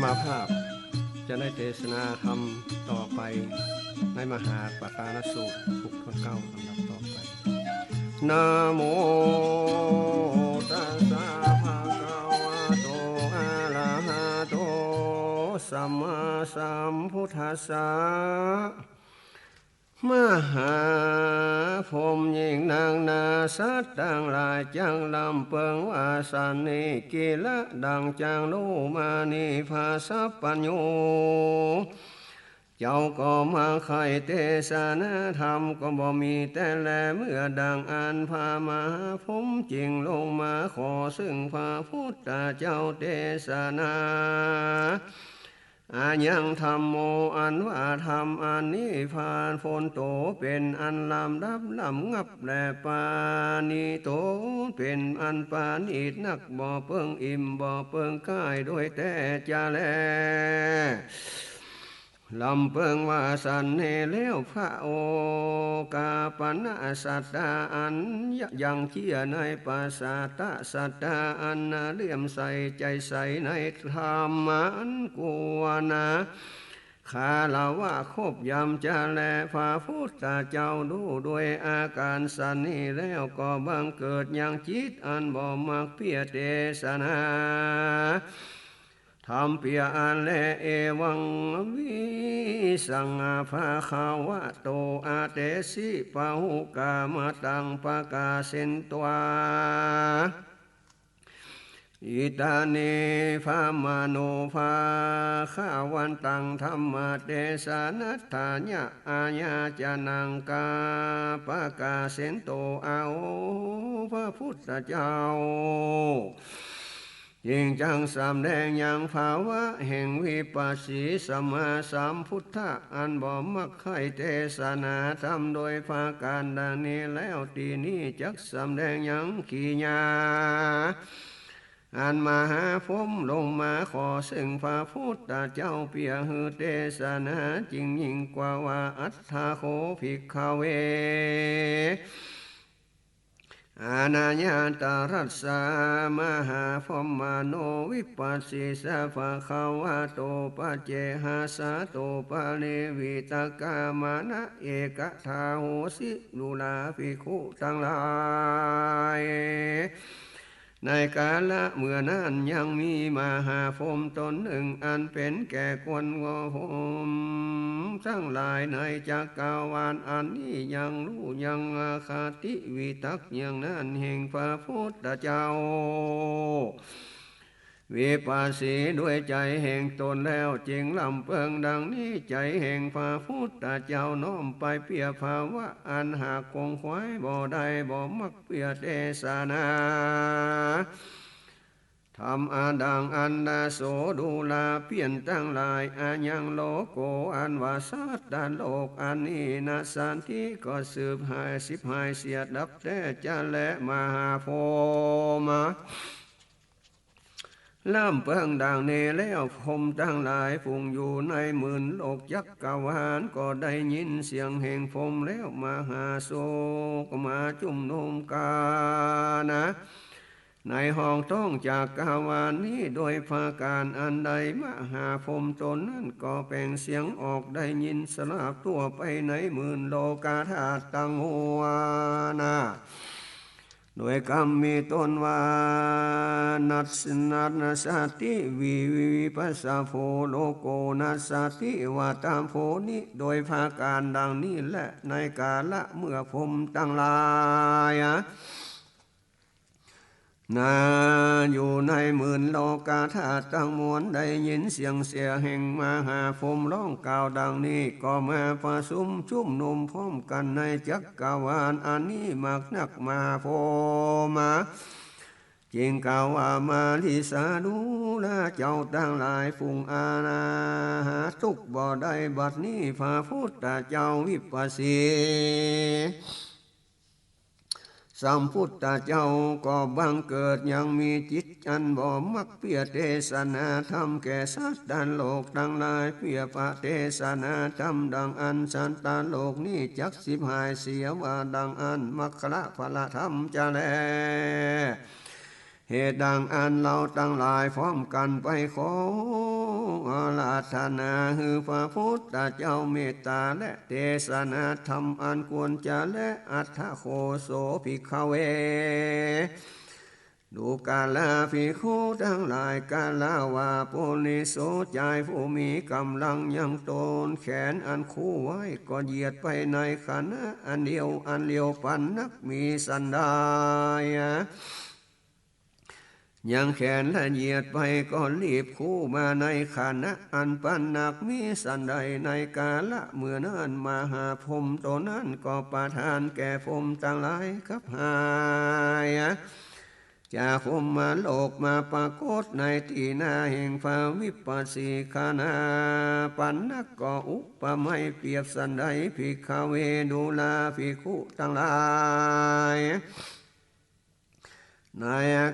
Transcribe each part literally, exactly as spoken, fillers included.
อาตมาภาพจะได้เทศนาธรรมต่อไปในมหาปตานสูตร สุตต้นเก้า ลำดับต่อไป นะโม ตัสสะ ภะคะวะโต อะระหะโต สัมมาสัมพุทธัสสะ มหาพรหมยิ่งนักหนา สัตว์ตังหลายจักลำเปิงว่าสันนี้ กิริยาดังจักรู้มานี้ พระสัพพัญญูเจ้าก็มาใคร่เทศนาธรรมก็บ่มีแต๊แล เมื่อดังอั้นพระมหาพรหมจึงลงมาขอซึ่งพระพุทธเจ้าเทศนา อายังธัมโม อันว่าธรรมอันนี้ พาลพ้นโตเป๋นอันลำดับลำงับ และปาณิโต เป๋นอันปานีตนัก บ่เปิงอิ่มบ่เปิงก้ายโดยแต๊จะแล ลำเปิงว่าสันนี้แล้ว พระโอคคัปปะนะสัตตาอันยังเจื้อในปัสสะตะสัตตาอันเลื่อมใสใจ๋ใสในธรรมอันควรคารวะเคารพยำจะแล พระพุทธเจ้าดูด้วยอาก๋ารสันนี้แล้วก็บังเกิดยังจิตอันบ่มักเปียเทศนา ธรรมเปียอันแล เอวังวิสัง ภะคะวะโต อะเตสิ ปะหุคามะตัง ปะกาเสนตวา อิตานิ ธัมมานุ ภะคะวันตัง ธัมมะเตสะนะ ถะยะ อาญาจนัง กา ปะกาเสนโต อา โอ พระพุทธเจ้า จึงจักสำแดงยังภาวะแห่งวิปัสสีสัมมาสัมพุทธะ อันบ่มักใคร่เทศนาธรรมโดยประก๋านดังนี้แล้ว ตี้นี้จักสำแดงยังกิริยา อันมหาพรหมลงมาขอซึ่งพระพุทธเจ้าเปียหื้อเทศนา จึงยิ่งกว่าว่า อัตถะโข ภิกขะเว อาญาตรัสสะ มหาพรหมานุ วิปัสสีสะ ภะคะวะโต ปะเจหาสะ โต ปะริวาทะกามะนะ เอกะทาโหสิ ดูราภิกขุตังหลาย ในกาละเมื่อนั้นยังมีมหาพรหมตนนึ่ง อันเป๋นแก่ควรของพรหมตังหลายในจักกะวาลอันนี้ ยังฮู้ยังอคติวิตักอย่างนั้นแห่งพระพุทธเจ้า วิปัสสีด้วยใจ๋แห่งตนแล้ว จึงลำเปิงดังนี้ ใจ๋แห่งพระพุทธเจ้าน้อมไปเปียภาวะอันหากขงขวายบ่ได้ บ่มักเปียเทศนา ธรรมอันดังอันดาโส ดูราเปี้ยนตังหลาย อายังโลโก อันว่าสัตว์โลกอันนี้ นะสันติ ก็สืบหาย สิบหายเสียดับแต๊จะแล มหาพรหม ลำเปิงดังนี้แล้ว พรหมตังหลายฝูงอยู่ในหมื่นโลกจักกะวาล ก็ได้ยินเสียงแห่งพรหมแล้ว มหาโสก็มาจุมนุมกั๋นนะ ในห้องท้องจักกะวาลนี้ โดยประก๋านอันใด มหาพรหมตนนั้นก็เปล่งเสียงออกได้ยินสลาบทั่วไปในหมื่นโลกธาตุตังมวลนะ โดยกำมีต้นว่า นัส นัสสะติ วิ วิ วิภัสสะโภ โลโก นัสสะติ วาตาโภ นิ โดยประก๋านดังนี้แล ในกาละเมื่อพรหมตังหลาย นาอยู่ในหมื่นโลกธาตุตังมวล ได้ยินเสียงเสียงแห่งมหาพรหมร้องกล่าวดังนี้ ก็มาประชุมจุมนุมพร้อมกั๋นในจักกะวาลอันนี้มากนัก มหาพรหมจึงกล่าวว่า มาริสา ดูราเจ้าตังหลาย ฝูงอาหาตุ๊กข์บ่ได้ บัดนี้พระพุทธเจ้าวิปัสสี สัมพุทธเจ้าก็บังเกิดยังมีจิตอันบ่มักเปียเตสนาธรรมแก่สัตว์ตันโลกตังหลาย เปียปะเตสนาธรรมดังอั้น สัตว์ตันโลกนี้จักฉิบหายเสียว่าดังอั้น มัคคะผละธรรมจะแล เหตุดังอั้นเฮาตังหลายพร้อมกั๋นไปขออาราธนาหื้อพระพุทธเจ้าเมตตาและเตสนาธรรมอันควรจะแล อัตถะโข โส ภิกขะเว ดูกราภิกขุตังหลาย กราว่า ปุริโส จายผู้มีก๋ำลังยังต๋น แขนอันคู่ไว้ก็เหยียดไปในขณะอันเดียว อันเดียวปันนัก มิสันใด ยังแขนและเหยียดไปก็รีบคู่มาในขณะอันปันนัก มิสันใด ในกาละเมื่อนั้น มหาพรหมต๋นนั้นก็ประทานแก่พรหมตังหลายกับหาย จากพรหมโลกมาปรากฏในตี้หน้าแห่งพระวิปัสสิกานา ปันนักก็อุปไมยเปรียบสันใด ภิกขะเว ดูราภิกขุตังหลาย ใน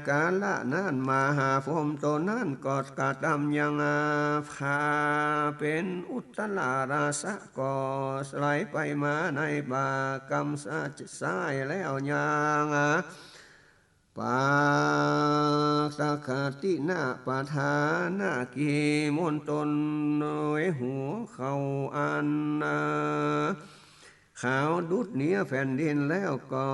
กาละนั้น มหาพรหมต๋นนั้นก็กระตำยังผ้าเป๋นอุตตรรสะ ก็ไหลไปมาในบ่ากำซ้ายแล้วยัง ปาตกตินะปะทานะ กิริมณฑลโดยหัวเข่าอันขาวดุจเนื้อแผ่นดิน แล้วก็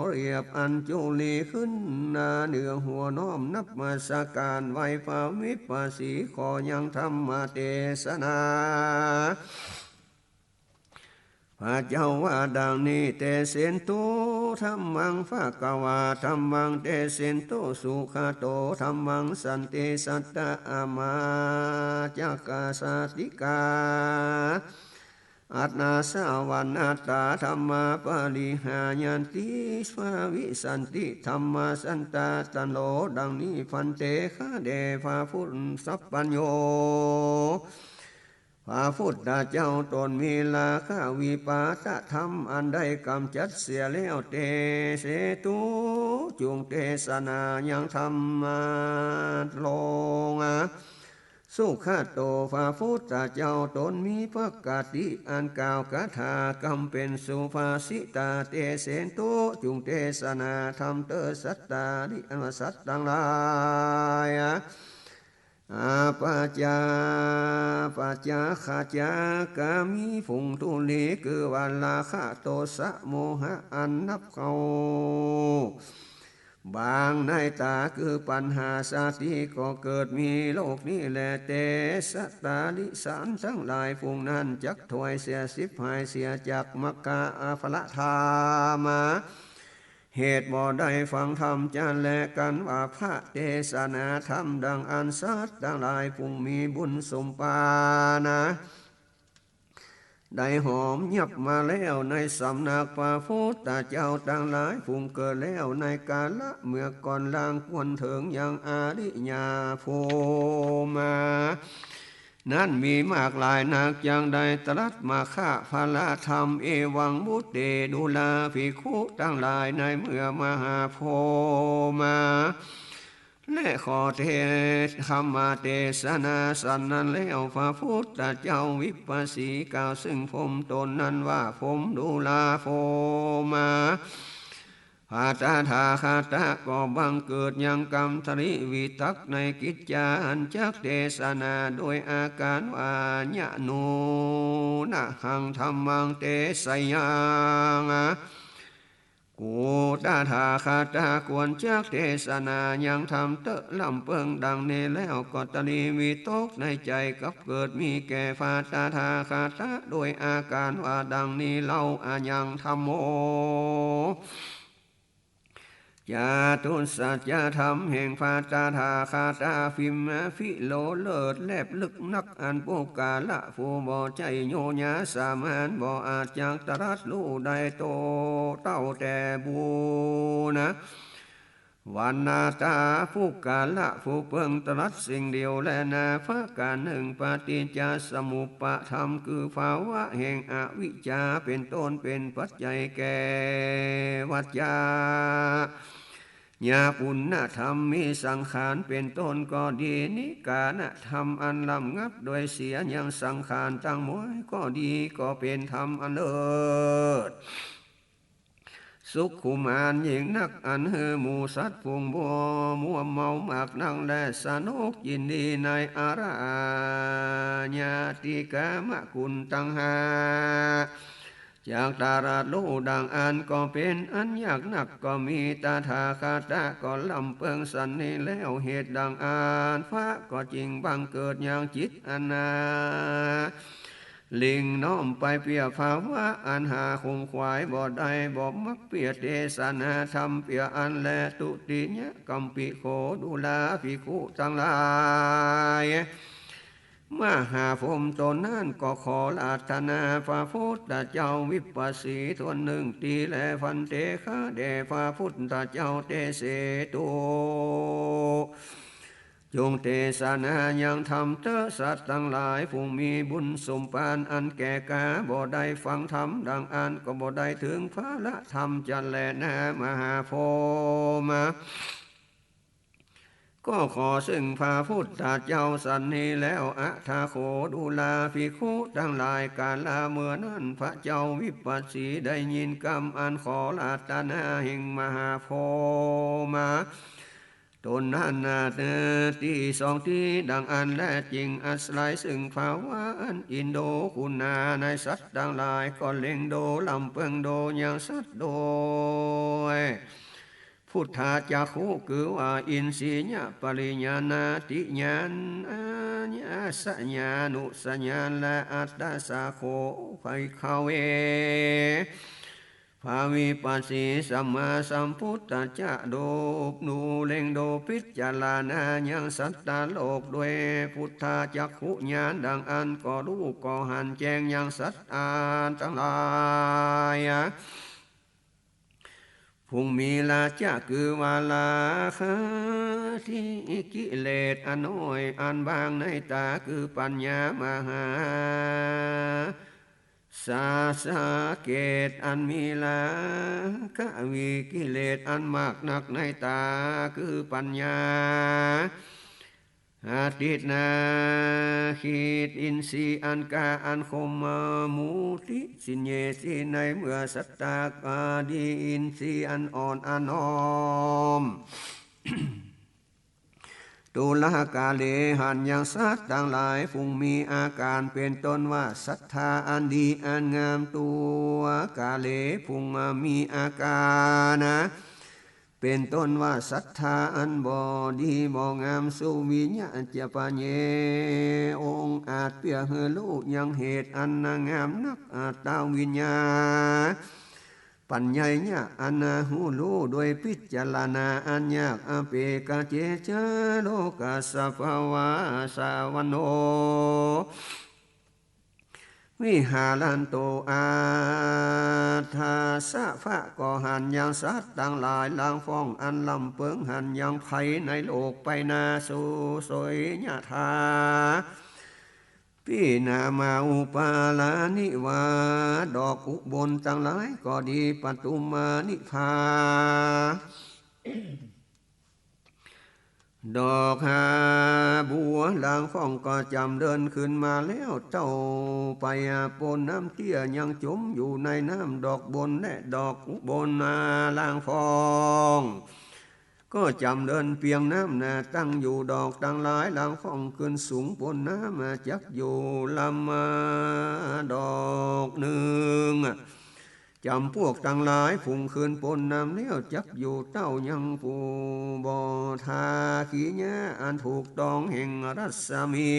เรียบอัญจุลีขึ้นเหนือหัวน้อมนมัสการไหว้พระวิปัสสี ขอยังธรรมเตสนา พระเจ้าว่าดังนี้ เตเสนโต ธัมมัง ภะคะวา ธัมมัง เตเสนโต สุขะโต ธัมมัง สันติสัตตะ อะมาจักกะสาติกา อัตตา สะวะนะตา ธัมมา ปะริหายันติ ภะวิสสันติ ธัมมา สันตา ตะโล ดังนี้ ภันเต ข้าแด่พระพุทธสัพพัญญู พระพุทธเจ้าต๋นมีราคะวิปาทธรรมอันได้กำจัดเสียแล้ว เตเสนโต จุ่งเตสนายังธรรมะ ตรง สุขะโต พระพุทธเจ้าต๋นมีปกติอันกล่าวคาถากำเป๋นสุภาษิตา เตเสนโต จุ่งเตสนาธรรมเต๊อะสัตตาริสัตว์ตังหลาย อปัจจา ปัจจาขะจากามิ ฝูงธุลี คือว่าราคะ โตสะ โมหะ อันนับเข้า บางในต๋า คือปัญหาชาติ ก็เกิดมีโลกนี้แล เตสัตตาริสันทั้งหลาย ฝูงนั้นจักถอยเสีย ฉิบหายเสียจากมัคคะผละธรรม เหตุบ่ได้ฟังธรรมจะแลกั๋นว่า พระเตสนาธรรมดังอั้น สัตว์ตังหลายผู้มีบุญสมปรารถนา ได้หอมยับมาแล้วในสำนักพระพุทธเจ้าตังหลายผู้เกิดแล้วในกาละเมื่อก่อน ลางควรเถิงยังอริยภูมิ นั้นมีมากหลายนัก จักได้ตรัสมัคคะผละธรรม เอวังวุตเต ดูราภิกขุตังหลาย ในเมื่อมหาพรหม และขอเทศน์ธรรมเตสนาสันนั้นแล้ว พระพุทธเจ้าวิปัสสีกล่าวซึ่งพรหมต๋นนั้นว่า พรหมดูราพรหม พระตถาคตะก็บังเกิดยังกำตรีวิตกในกิจจาอันจักเตสนา โดยอาก๋ารว่า ยะโนนะหังธัมมังเตสะยัง กูตถาคตะควรจักเตสนายังธรรมเต๊อะ ลำเปิ้งดังนี้แล้วก็ตรีวิตกในใจ๋กับเกิดมีแก่พระตถาคตะ โดยอาก๋ารว่าดังนี้เล่า อะยังธัมโม จาตุสสัจธรรมแห่งพระตถาคตะ พิมพิโล เลิศแลบลึกนัก อันปุคคละผู้บ่ใจ้โยยาสามารถ บ่อาจจักตรัสฮู้ได้โตเต้าแต่บูรณะ วรรณตา ปุคคละผู้เปิ้งตรัสสิ่งเดียวแลนา ประก๋านนึ่ง ปฏิจจสมุปปาทธรรม คือภาวะแห่งอวิชชาเป๋นต้น เป๋นปัจจัยแก่วัฏจะ ยปุณณธรรม มีสังขารเป๋นต้นก็ดี นิกานะธรรมอันลำงับโดยเสียยังสังขารตังมวลก็ดี ก็เป๋นธรรมอันเลิศ สุขุมานยิ่งนัก อันหื้อหมู่สัตว์ฝูงบัวมัวเมามากนักแล สนุกยินดีในอรายะติกามกุณตังห้า จักตรัสฮู้ดังอั้นก็เป๋นอันยากนัก ก็มีตถาคตะก็ลำเปิงสันนี้แล้ว เหตุดังอั้นพระก็จึงบังเกิดยังจิตอันนา หลิ่งน้อมไปเปื้อภาวะอันหาขงขวายบ่ได้ บ่มักเปื้อเตสนาธรรมเปื้ออั้นแล ทุติยะกัมปิโข ดูราภิกขุตังหลาย มหาพรหมต๋นนั้นก็ขออาราธนาพระพุทธเจ้าวิปัสสีต๋นนึ่งตี้แล ภันเต ข้าแด่พระพุทธเจ้าเตเสตุ จงเตสนายังธรรมเต๊อะ สัตว์ตังหลายผู้มีบุญสมปาน อันแก่กล้าบ่ได้ฟังธรรมดังอั้น ก็บ่ได้เถิงผละธรรมจักแลนา มหาพรหม ก็ขอซึ่งพระพุทธเจ้าสันนี้แล้ว อัฏฐโข ดูราภิกขุตังหลาย กาละเมื่อนั้น พระเจ้าวิปัสสีได้ยินกำอันขออาราธนาแห่งมหาพรหมต๋นนั้นนาตี้สองตี้ดังอั้นแล จึงอาศัยซึ่งภาวะอันอินดูคุณาในสัตว์ตังหลาย ก็เล็งดูลำเปิงดูยังสัตว์โดย พุทธจักขุ คือว่าอินทรียปริญญาณาติญาณ อาญาสญานุสญาณ และอัตตาสาโข ภิกขเว พระวิปัสสีสัมมาสัมพุทธเจ้าดู ดูเล็งดูพิจารณายังสัตว์โลกด้วยพุทธจักขุญาณดังอั้น ก็ฮู้ก็หันแจ้งยังสัตว์ตังหลาย ผู้มีราจะ คือว่าราคะ ตี้กิเลสอันน้อยอันบางในต๋า คือปัญญามหาสาสะเกต อันมีราคะวิกิเลสอันมากนักในต๋า คือปัญญา อาทิตย์นาคิดอินทรีย์อันกล้าอันคม มุติสิเยสีในเมื่อสัตตาคาดีอินทรีย์อันอ่อนอันน้อม ตุลาคาเลหันยังสัตว์ตังหลายผู้มีอาการเป๋นต้นว่าศรัทธาอันดีอันงาม ตุวาคาเลผู้มีอาการนะ เป๋นต้นว่าศรัทธาอันบ่ดีบ่งาม สุวิญญาจะปะเย องอาจเปื้อหื้อฮู้ยังเหตุอันงามนัก อัตตวิญญาปัญญายะอันฮู้ฮู้โดยพิจารณาอันยาก อเปกเจจะโลกัสสะภะวาสะวันโน วิหารันโต อัฏฐาสสะ พระก็หันยังสัตว์ตังหลายหลังฟ้องอันลำเปิง หันยังภัยในโลกไปนา สุโสยยะถา ปินามาอุปาลานิวา ดอกอุบลตังหลายก็ดี ปทุมมานิภา ดอกหาบัวหลังฟ้องก็จ๋ำเริญขึ้นมาแล้ว เต้าไปปนน้ำเตี้ยยังจ๋มอยู่ในน้ำ ดอกบนและดอกอุบลนาหลังฟ้อง ก็จ๋ำเริญเปียงน้ำนาตั้งอยู่ ดอกตังหลายหลังฟ้องขึ้นสูงปนน้ำมาจักอยู่ลำมาดอกนึ่ง จ๋ำพวกตังหลายฝูงขึ้นปนน้ำแล้วจักอยู่เต้ายังผู้บ่ทาขีญาอันถูกต้องแห่งรัศมี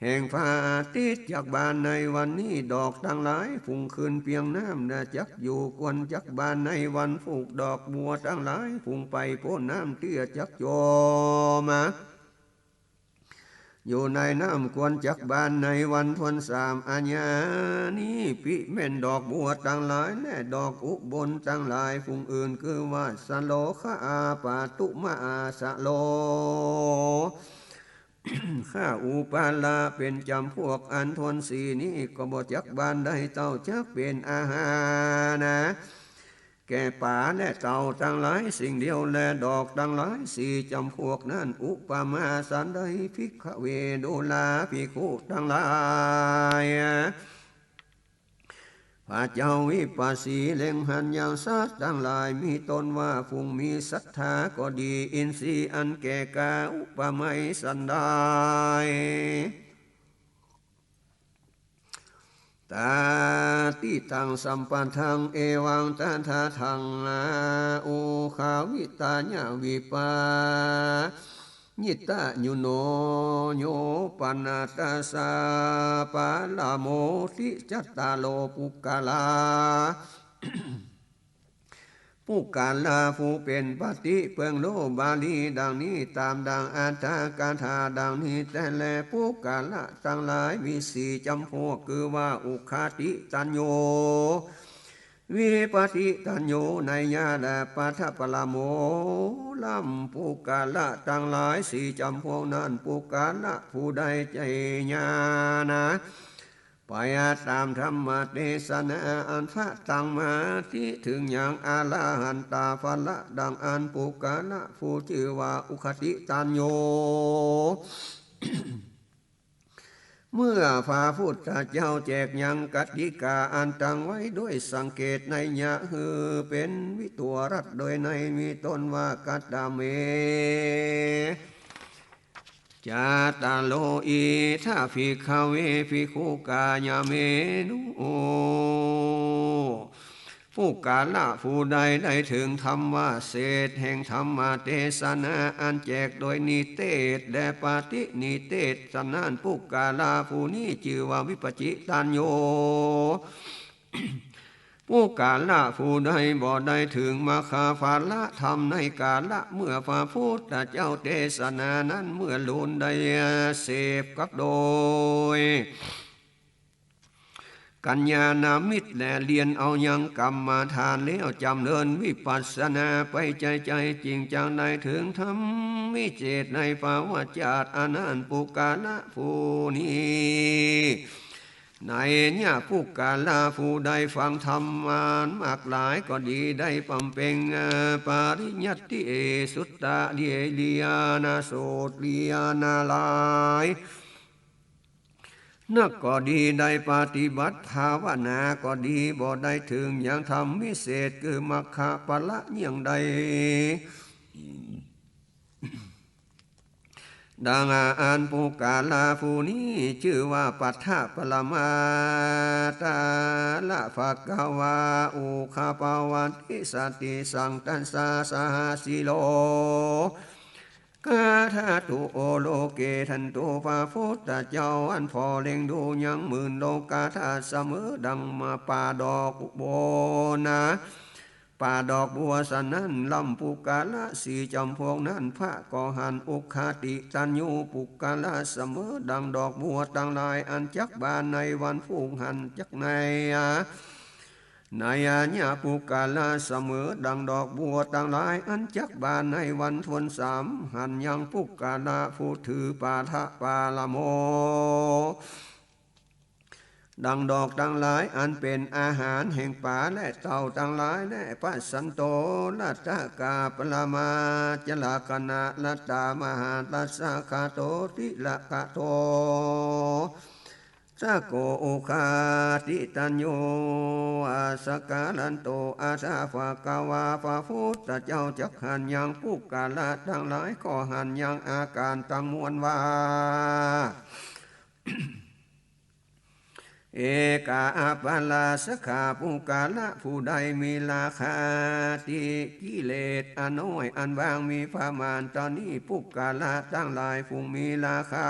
แห่งพระอาทิตย์จักบานในวันนี้ ดอกตังหลายฝูงขึ้นเปียงน้ำนาจักอยู่ควรจักบานในวันพุธ ดอกบัวตังหลายฝูงไปปนน้ำเตี้ยจักจ๋มมา อยู่ในน้ำควรจักบานในวันทวนสาม อาญานี้ปิแม่นดอกบัวตังหลาย และดอกอุบลตังหลายฝูงอื่น คือว่าสโลคาอาปาตุมาอาสโล ข้าอุปาละเป๋นจ๋ำพวกอันทวนสี่นี้ ก็บ่จักบานได้เต้าจักเป๋นอาหารนะ แก่ป๋าและเต่าตังหลายสิ่งเดียว และดอกตังหลายสี่จ๋ำพวกนั้น อุปมาสันใด ภิกขเว ดูราภิกขุตังหลาย พ พระเจ้าวิปัสสีเล็งหันยังสัตว์ตังหลาย มีต้นว่าฝูงมีศรัทธาก็ดี อินทรีย์อันแก่กล้า อุปไมยฉันใด ตาติตังสัมปันทัง เอวังตถาทัง อา อุคาวิตายะ วิปา ญิตายุโน โย ปันนาตัสสะ ปะระโมติ จัตตาโร ปุคคลา ปุคคลา ผู้เป๋นปฏิเปิงโลกบาลีดังนี้ ต๋ามดังอัตถกถาดังนี้แต๊แล ปุคคละตังหลายมีสี่จ๋ำพวก คือว่า อุคติตัญญู วิปติตัญญู นัยยะ และปัฏฐปะระโม ลำ ปุคคละตังหลายสี่จ๋ำพวกนั้น ปุคคละผู้ใดใจ๋ญาณะ ไปต๋ามธรรมเตสนาอันพระตังมา ตี้เถิงยังอรหันตผละดังอั้น ปุคคละผู้จื้อว่า อุคติตัญญู เมื่อพระพุทธเจ้าแจกยังกติกาอันตั้งไว้โดยสังเกตนัยยะ หื้อเป๋นวิทวรัตน์โดยใน มีต้นว่า กัตถเม จัตตาโร อิทธะ ภิกขะเว ภิกขุ กายะเมนุ ปุคคละผู้ใดได้เถิงธรรมเสษแห่งธรรมเตสนาอันแจกโดยนิเตศและปฏินิเตศ ฉะนั้นปุคคละผู้นี้จื้อว่า วิปจิตัญญู ปุคคละผู้ใดบ่ได้เถิงมัคคะผละธรรมในกาละเมื่อพระพุทธเจ้าเตสนานั้น เมื่อลูนได้เสพกับโดย กัลยาณมิตร และเรียนเอายังกรรมฐานแล้ว จ๋ำเริญวิปัสสนาไปใจ้ๆ จึงจักได้เถิงธรรมวิเศษในภวชาติอันนั้น ปุคคละผู้นี้ นัยยะ ปุคคละผู้ใดฟังธรรมอันมากหลายก็ดี ได้บำเพ็ง เอ่อ ปริยัติ สุตตะ เรียน เรียนสูตร เรียนหลาย นักก็ดี ได้ปฏิบัติภาวนาก็ดี บ่ได้เถิงยังธรรมวิเศษ คือมัคคะผละเยี่ยงใด ดังอั้นปุคคละผู้นี้จื้อว่า ปัฏฐปะระมาตาละ ภะคะวา อุคปะวัตติ สติสังตัสสะ สหัสสิโล กะธาตุ โอโลเก ทันตุ พระพุทธเจ้าอันผ่อเล็งดูยังหมื่นโลกธาตุเสมอดังมาป่าดอกบัวนา ป่าดอกบัวฉะนั้น ลำปุคคละสี่จ๋ำพวกนั้น พระก็หัน อุคติตัญญู ปุคคละเสมอดังดอกบัวตังหลายอันจักบานในวันพรุ่ง หันจักใน นัยยะ ปุคคละเสมอดังดอกบัวตังหลายอันจักบานในวันทวนสาม หันยังปุคคละผู้ถือปัฏฐปะระโม ดังดอกตังหลายอันเป๋นอาหารแห่งป๋าและเต่าตังหลาย และปะสันโต รัตตะกะปะระมาจาระกะนะ รัตตะมหารัสสะ คาโตติระกะโต สะโก อุคติตัญญู อัสสะกะรันตุ อัฏฐะ ภะคะวา พระพุทธเจ้าจักหันยังปุคคละตังหลาย ก็หันยังอาก๋ารตังมวลว่า เอกะอัปปะราชกะ ปุคคละผู้ใดมีราคะ ติกิเลสอันน้อยอันบางมีประมาณเต้านี้ ปุคคละตังหลายผู้มีราคะ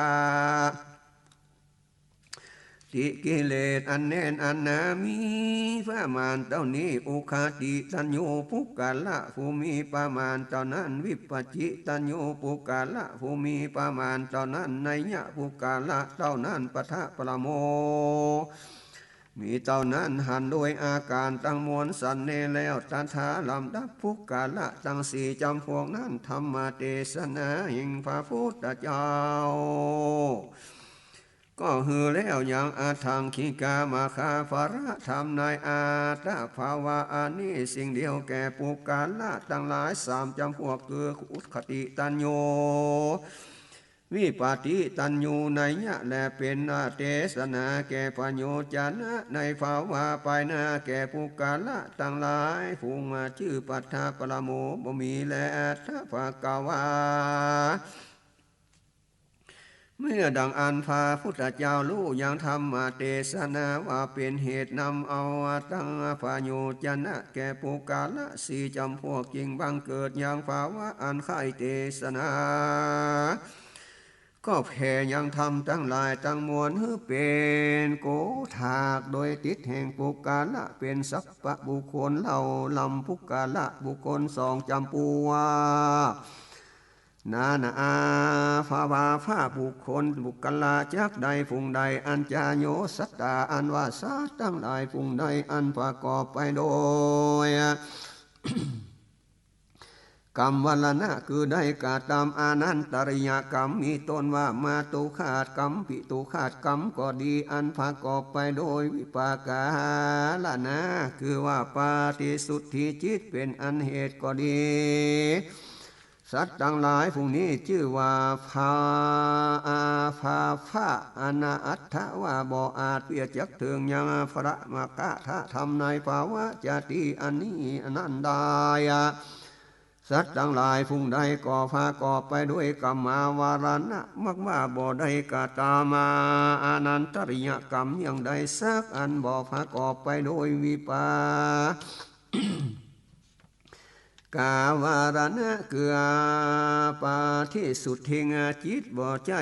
ติกิเลสอันแน่นอันหนามีประมาณเต้านี้ อุคติตัญญู ปุคคละผู้มีประมาณเต้านั้น วิปปะจิตัญญู ปุคคละผู้มีประมาณเต้านั้น นัยยะ ปุคคละเต้านั้น ปัฏฐปะระโม มีเต้านั้น หันโดยอาก๋ารตังมวลสันนี้แล้ว ตถา ลำดับปุคคละตังสี่จ๋ำพวกนั้น ธรรมเตสนาแห่งพระพุทธเจ้า ก็หื้อแล้วยังอัฏฐังคิกา มัคคะผละธรรมในอัตตภาวะอันนี้ สิ่งเดียวแก่ปุคคละตังหลายสามจ๋ำพวก คือ อุคติตัญญู วิปาฏิตัญญูนัยยะ และเป๋นเตสนาแก่พโยจนะในภาวะไปหน้าแก่ปุคคละตังหลายฝูง จื้อปัทถะปะระโม บ่มีแล อัตถะภะคะวา เมื่อดังอั้นพระพุทธเจ้าฮู้ยังธรรมเตสนาว่าเป๋นเหตุนำเอาตังพโยจนะแก่ปุคคละสี่จ๋ำพวก จึงบังเกิดยังภาวะอันใค่เตสนา ก็แผ่ยังธรรมตังหลายตังมวลหื้อเป๋นโกฏฐาก โดยติดแห่งปุคคละเป๋นสัพพะบุคคล เหล่าลำปุคคละบุคคลสองจ๋ำพวก นานาภาวะบุคคล ปุคคละจักใดฝูงใด อัญจโญสัตตา อันว่าสัตว์ตังหลายฝูงใด อันประกอบไปโดย กรรมวรณะ คือได้กระตำอานันตริยกรรม มีต้นว่ามาตุฆาตกรรม ปิตุฆาตกรรมก็ดี อันประกอบไปโดยวิปากวรณะ คือว่าปฏิสุทธิจิตเป๋นอันเหตุก็ดี สัตว์ตังหลายฝูงนี้จื้อว่าภา อาภาภะ อนาอัตถะ ว่าบ่อาจเปียจักเถิงยังพระมคคธรรมในภาวะจาติอันนี้อันนั้นได้ สัตว์ตังหลายฝูงใดก็ประกอบไปด้วยกรรมวรณะ มากว่าบ่ได้กระตำอานันตริยกรรมอย่างใดสักอัน บ่ประกอบไปด้วยวิปา กวรณะ คือปฏิสุทธิจิต บ่ใจ้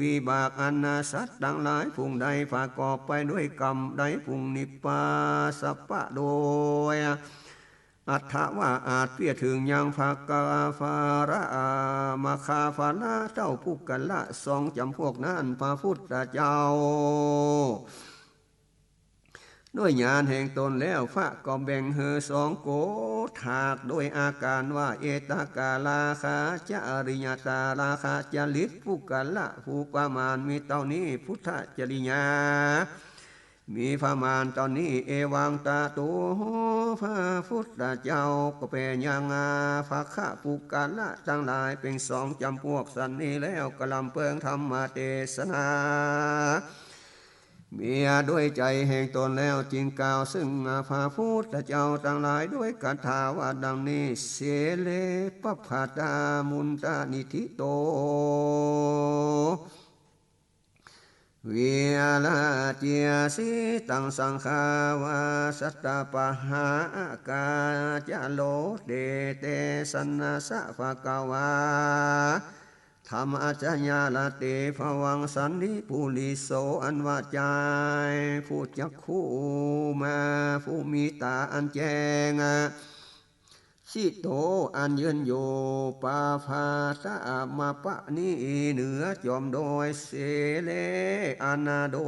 วิบากอันสัตว์ตังหลายฝูงใดประกอบไปด้วยกรรมใด ฝูงนิพพาสปะ โดยอัตถะว่าอาจเปียเถิงยังพระกาฟาระมคคาฟาระเต้าปุคคละสองจ๋ำพวกนั้น พระพุทธเจ้า ด้วยญาณแห่งตนแล้ว พระก็แบ่งหื้อสองโกฏฐาก โดยอาก๋ารว่า เอตการาคาจะ อริยตาราคาจริต ปุคคละผู้ประมาณมีเต้านี้ พุทธจริยา มีประมาณเต้านี้ เอวังตะโต พระพุทธเจ้าก็แผ่ยังพระปุคคละตังหลายเป๋นสองจ๋ำพวกสันนี้แล้ว กล่ำเปิงธรรมเตสนา เมียด้วยใจ๋แห่งตนแล้ว จึงกล่าวซึ่งพระพุทธเจ้าตังหลายด้วยคาถาว่าดังนี้ เสเล ปะภะตา มุนตะนิทธิโต วิรจิสิตัง สังฆาวาสัตตะปะหะ อากาจะโล เต เต สันนะสะ ภะคะวา ธรรมะจะยะระเต ภะวัง สันติปุริโส อันว่าใจ้ผู้จักขุมา ผู้มีต๋าอันแจ้ง สิโต อันยืนอยู่ ปะภะตะ มาปะนี้ เหนือจ๋อมโดย เสเล อันโด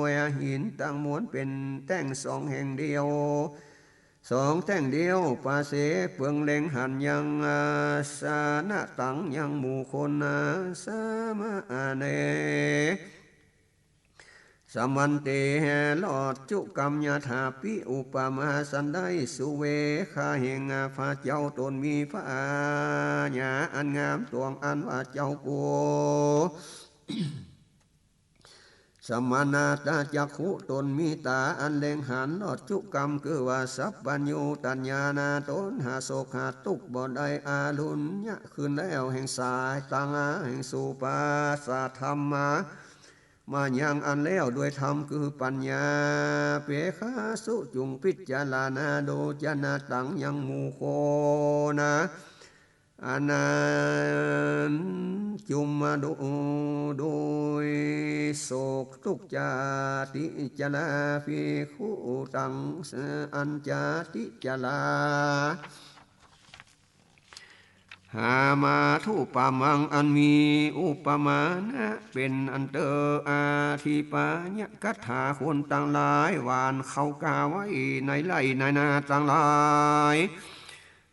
ยหินตังมวลเป๋นแต้งสองแห่งเดียว สองแต้งเดียว ปะเส เปิงเล็งหันยัง สะนะตัง ยังหมู่คน สะมะเณ สะมันเต ลอดจุกรรม ยะถา ปิ อุปมา สันใด สุเวคะ แห่งพระเจ้าต๋นมีพระญาอันงามตวง อันว่าเจ้าผู้ สะมะนะตะจักขุ ต๋นมีต๋าอันเล็งหัน ลอดจุกรรม คือว่าสัพพัญญูตัญญานา ต๋นหาโศกหาตุ๊กข์บ่ได้ อารุณยะ คืนแล้วแห่งสายต๋า แห่งสุปาสะธรรมะ มายังอันแล้วด้วยธรรมคือปัญญา เปขะสุ จุ่งพิจารณาดู จะนะตัง ยังหมู่คน อันนั้นจุ่มมาดู โดยโศกตุ๊กข์จาติจารา ภิกขุตัง อันจาติจารา หามาธุปะมัง อันมีอุปมานะเป๋นอันเต๊อะ อธิปายะกัตถา คนตังหลายหว่านข้าวกล้าไว้ในไฮ่ในนาตังหลาย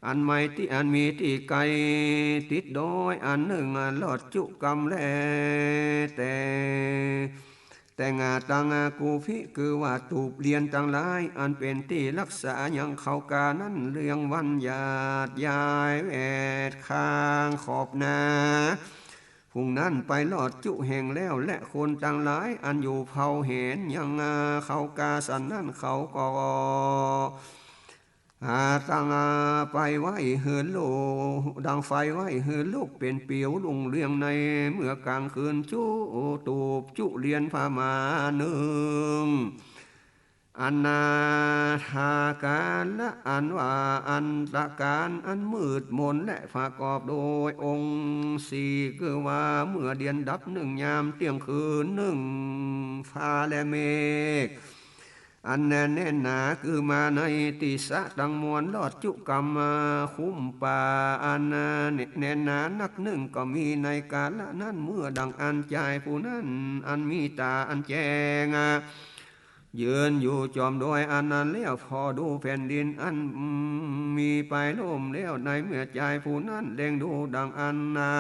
อันไม่ตี้ อันมีตี้ไก๋ติดดอยอันนึ่ง ลอดจุกรรมแล แต่ แต่งาตังกูภิ คือว่าตูบเลียนตังหลาย อันเป๋นตี้ฮักษายังข้าวกล้านั้น เรียงวันหยาดยายแวดข้างขอบนา ฝูงนั้นไปรอดจุแห่งแล้ว และคนตังหลายอันอยู่เผาแหนยัง อ่า เขากาสันนั้น เขาก็ อ่า ตัง อ่า ไปไหว้หื้อลุก ดังไฟไหว้หื้อลุกเป๋นปิวรุ่งเรืองในเมื่อกลางคืน จุตูปจุเลียนผามานึ่ง อันนาถากาละอันว่าอันตกาลอันมืดมนและประกอบโดยองค์สี่ คือว่าเมื่อเดือนดับนึ่ง ยามเตี้ยงคืนนึ่ง ฟ้าและเมฆอันแน่นแน่นหนา คือมาในติสะตังมวล รอดจุกำมาคุ้มป่าอันแน่นหนานักนึ่ง ก็มีในกาละนั้น เมื่อดังอั้นจายผู้นั้นอันมีต๋าอันแจ้ง ยืนอยู่จอมดอยอันนั้นแล้ว ผ่อดูแผ่นดินอันมีปลายลุ่มแล้ว ในเมื่อจายผู้นั้นแลงดูดังอันนา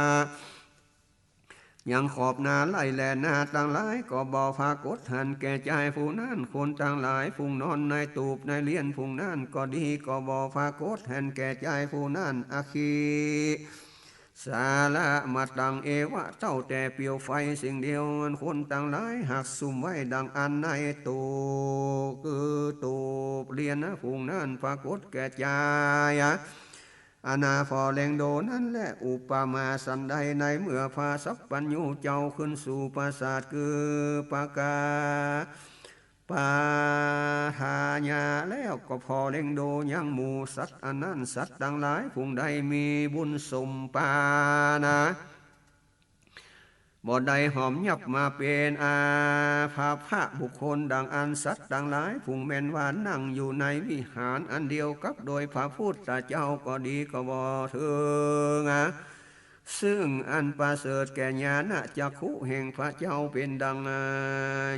ยังขอบนาไร่แลนาตังหลาย ก็บ่ปรากฏหันแก่จายผู้นั้น คนตังหลายฝูงนอนในตูบในเรือนฝูงนั้นก็ดี ก็บ่ปรากฏหันแก่จายผู้นั้น อคิ สาละมะตังเอวะ เต้าแต่เปียวไฟสิ่งเดียว อันคนตังหลายหากสุมไว้ดังอั้นในตูบ คือตูบเรือนนะ ฝูงนั้นปรากฏแก่จาย อันนาผ่อแลงดูนั้นแล อุปมาสันใด ในเมื่อพระสัพพัญญูเจ้าขึ้นสู่ปราสาท คือปากา ปาทายาแล้ว ก็ผ่อแลงดูยังหมู่สัตว์อันนั้น สัตว์ตังหลายฝูงใดมีบุญสมปานา บ่ได้หอมยับมาเป๋นอาภาพะบุคคลดังอั้น สัตว์ตังหลายฝูงแม่นว่านั่งอยู่ในวิหารอันเดียวกับโดยพระพุทธเจ้าก็ดี ก็บ่เถิง ซึ่งอันประเสริฐแก่ญาณจักขุแห่งพระเจ้าเป๋นดัง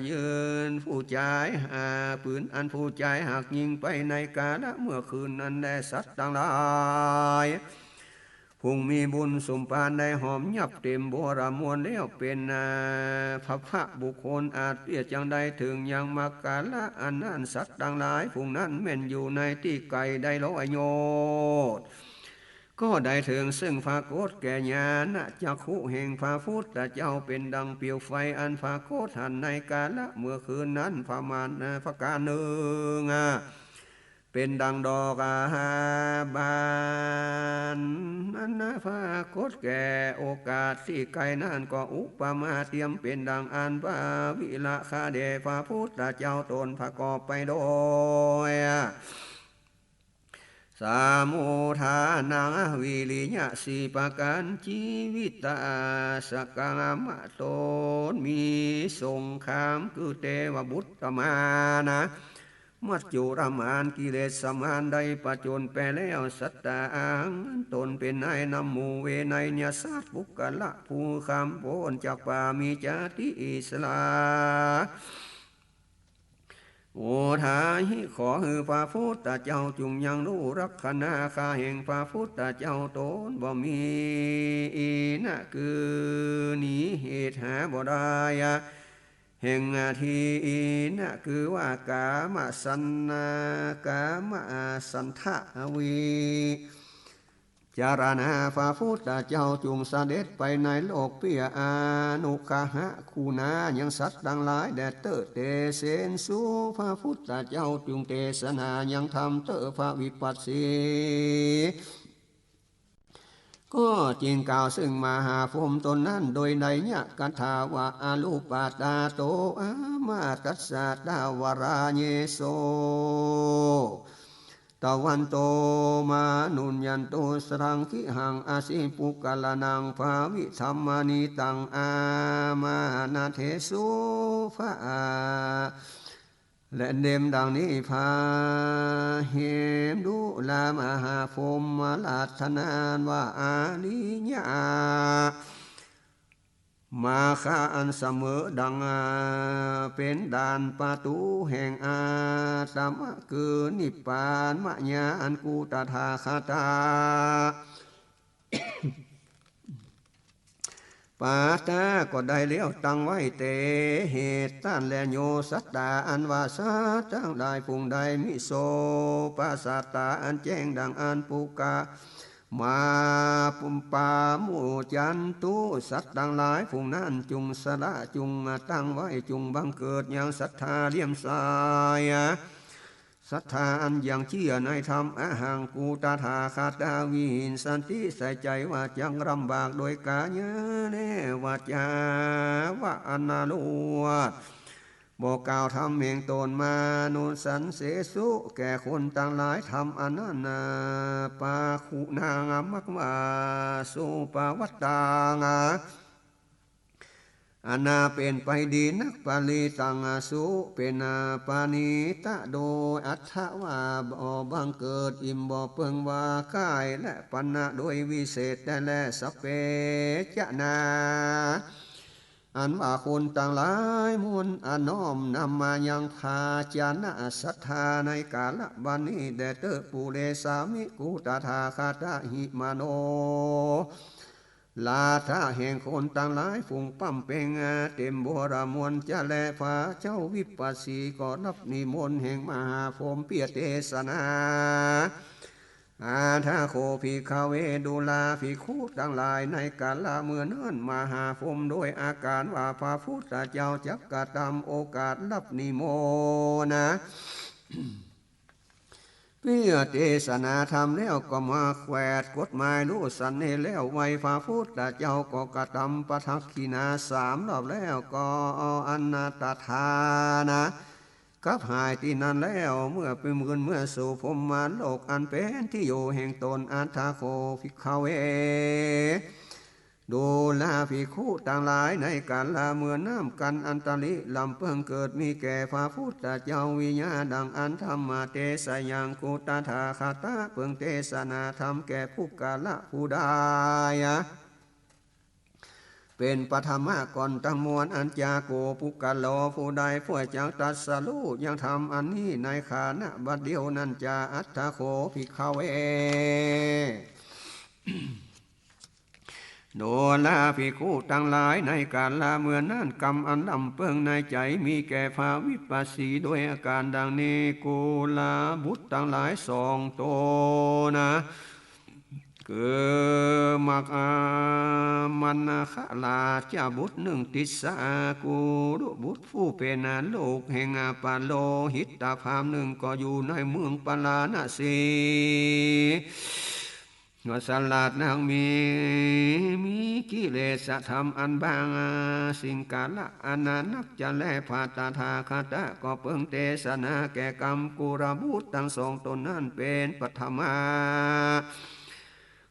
ยืนผู้จาย อ่า ปืนอันผู้จายหากยิงไปในกาละเมื่อคืนนั้นแล สัตว์ตังหลาย ผู้มีบุญสมปานได้หอมยับเต๋มบรมวลแล้ว เป๋น อ่า พระพะบุคคลอาจเปียจังได้เถิงยังมรรคกาละอันนั้น สัตว์ตังหลายฝูงนั้นแม่นอยู่ในตี้ไก๋ได้ร้อยโยชน์ ก็ได้เถิงซึ่งปรากฏแก่ญาณจักขุแห่งพระพุทธเจ้า เป๋นดังเปียวไฟอันปรากฏหันในกาละเมื่อคืนนั้น ประมาณ อ่า ประก๋านนึ่ง อ่า เป๋นดังดอก อ่า บานอันปรากฏแก่โอกาสตี้ไก๋นั้น ก็อุปมาเตียมเป๋นดังอั้น พระวิระคาแด่พระพุทธเจ้าตนประกอบไปโดย สมุทานังวิริยะสี่ประก๋าน จีวิตาสกังมะ ตนมีสงคราม คือเตวบุตรมารนะ มัจจุรมาร กิเลสมารได้ผจญไปแล้ว สัตตาอัง ตนเป๋นนายนำหมู่ เวไนยสัตว์ ปุคคละ ผู้ข้ามป๊นจากป่า มีจาติอิสระ โอทาหิ ขอหื้อพระพุทธเจ้าจุ่งยังฮู้ลักษณะข้าแห่งพระพุทธเจ้าตนบ่มี อีนะ คือหนีเหตุหาบ่ได้ แห่งที อีนะ คือว่ากามสัณ กามสัณฐะ วิจารณา พระพุทธเจ้าจุ่งเสด็จไปในโลกเปีย อนุกหะ คุณายังสัตว์ตังหลายแด่เต๊อะ เตเสนสุ พระพุทธเจ้าจุ่งเตสนายังธรรมเต๊อะ พระวิปัสสี ก็จึงกล่าวซึ่งมหาพรหมตนนั้นโดยไนยกถาว่า อรูปาตาโต อามาตัสสะ ตาวราเยโส ตะวันโต มานุญญันตุ สรังคิหัง อสิ ปุคคลานัง ภาวิธัมมานิตัง อามานะเทสุ พระอา และเดมดังนี้ พระเหมดุลามหาพรหมราชนานว่า อาริยะ มาคะอันเสมอดัง อ่า เป๋นด่านประตู๋แห่งอาตมะ คือนิพพานมะยาอันกูตถาคตะ ปาตาก็ได้เลี้ยวตั้งไว้เตเหตุนั้นแล โยสัตตา อันว่าสัตว์ตังหลายฝูงใดมิโสภาสตาอันแจ้งดังอั้น ปุคคะ มาปุมปามุจันตุ สัตว์ตังหลายฝูงนั้นจุ่งสละจุ่งตั้งไว้จุ่งบังเกิดยังศรัทธาเลื่อมใส ศรัทธาอันยังเจื้อในธรรม อหัง กู ตถาคตา วิหิงสันติ ใส่ใจ๋ว่าจักลำบากโดยก๋ายะและวาจา ว่าอันนรวด บ่กล่าวธรรมแห่งต๋น มานุสสันเสสุ แก่คนตังหลายธรรมอันนั้นนา ปาขุนัง มักว่า สุปวัตตัง อันนาเป๋นไปดีนัก ปริตัง สุ เป๋นปาณีตะ โดยอัตถะว่าบ่บังเกิด อิ่มบ่เปิงว่าก้าย และปัณณะโดยวิเศษแต๊แล สัพเพจะนา อันว่าคนตังหลายมวล อันน้อมนำมายังภาชนะศรัทธาในกาละบัดนี้แด่เต๊อะ ปุเรสามิ กู ตถาคตะ หิมโน ราธะ แห่งคนตังหลายฝูงป้ำเป๋งเต๋มบริบูรณ์จะแล พระเจ้าวิปัสสีก็ฮับนิมนต์แห่งมหาพรหมเปื้อเตสนา อัตถะโข ภิกขเว ดูราภิกขุตังหลาย ในกาละเมื่อนั้น มหาพรหมโดยอาก๋ารว่าพระพุทธเจ้าจักกระตำโอกาสฮับนิมนต์นะ เปื้อเตสนาธรรมแล้วก็มาแขวดกฎหมายรู้สันนี้แล้ว ไหว้พระพุทธเจ้าก็กระตำปทักขิณาสามรอบแล้วก็อันตรธานะ กลับหายตี้นั้นแล้ว เมื่อไปเมือนเมืองสู่พรหมโลกอันเป๋นตี้อยู่แห่งต๋น อัตถะโข ภิกขเว ดูราภิกขุตังหลาย ในกาละเมื่อนั้น กันอันตริลำเปิงเกิดมีแก่พระพุทธเจ้า วิยา ดังอันธรรมเตสะยัง กู ตถาคตะ เปิงเตสนาธรรมแก่ปุคคละผู้ใด เป๋นปฐมะก่อนตังมวล อันจะโก ปุคคโล ผู้ใดเปื้อจักตรัสฮู้ยังธรรมอันนี้ในขณะบัดเดียวนั้นจา อัตถะโข ภิกขเว ดูราภิกขุตังหลาย ในกาละเมื่อนั้น กรรมอันลำเปิงในใจ๋มีแก่พระวิปัสสีโดยอาก๋ารดังนี้ กุลบุตรตังหลายสองต๋นนะ คือมัคคมัคคราชบุตรนึ่ง ติสสะ กุลบุตรผู้เป๋นลูกแห่งปโลหิตพราหมณ์นึ่ง ก็อยู่ในเมืองปาราณสี ก็สลาดนัก มี มีกิเลสธรรมอันบางสิ่งกาละอันนักจะแล พระตถาคตะก็เปิงเตสนาแก่กัมกุลบุตรตังสองต๋นนั้นเป๋นปฐมะ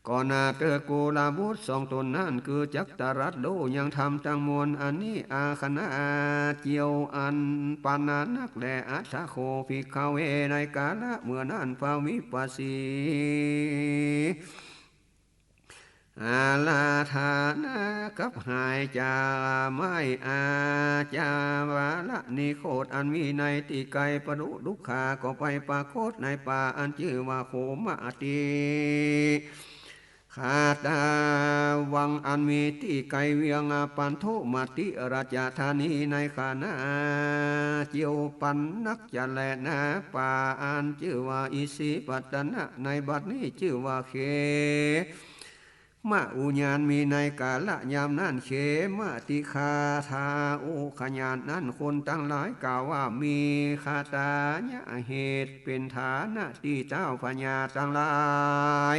ก่อนนาเต๊อะ กุลบุตรสองต๋นนั้น คือจักตรัสฮู้ยังธรรมตังมวลอันนี้ อาขณะเจียวอันปานนักแล อัตถะโข ภิกขเว ในกาละเมื่อนั้น พระวิปัสสี อาราธนากับหายจากไม้อาจาวาละนิโคธอันมีในตี้ไกล ปะทุกขาก็ไปปรากฏในป่าอันจื้อว่าโคมะติคาตาวัง อันมีตี้ไกลเวียงปันธุมติราชธานี ในขณะเจียวปันนักจะแลนา ป่าอันจื้อว่าอิสิปัตตนะ ในบัดนี้จื้อว่าเขมะอุญาน มีในกาละยามนั้น เขมะติคาถาอุคยานนั้น คนตังหลายกล่าวว่ามีคาถายะเหตุเป๋นฐานะตี้เจ้าพญาตังหลาย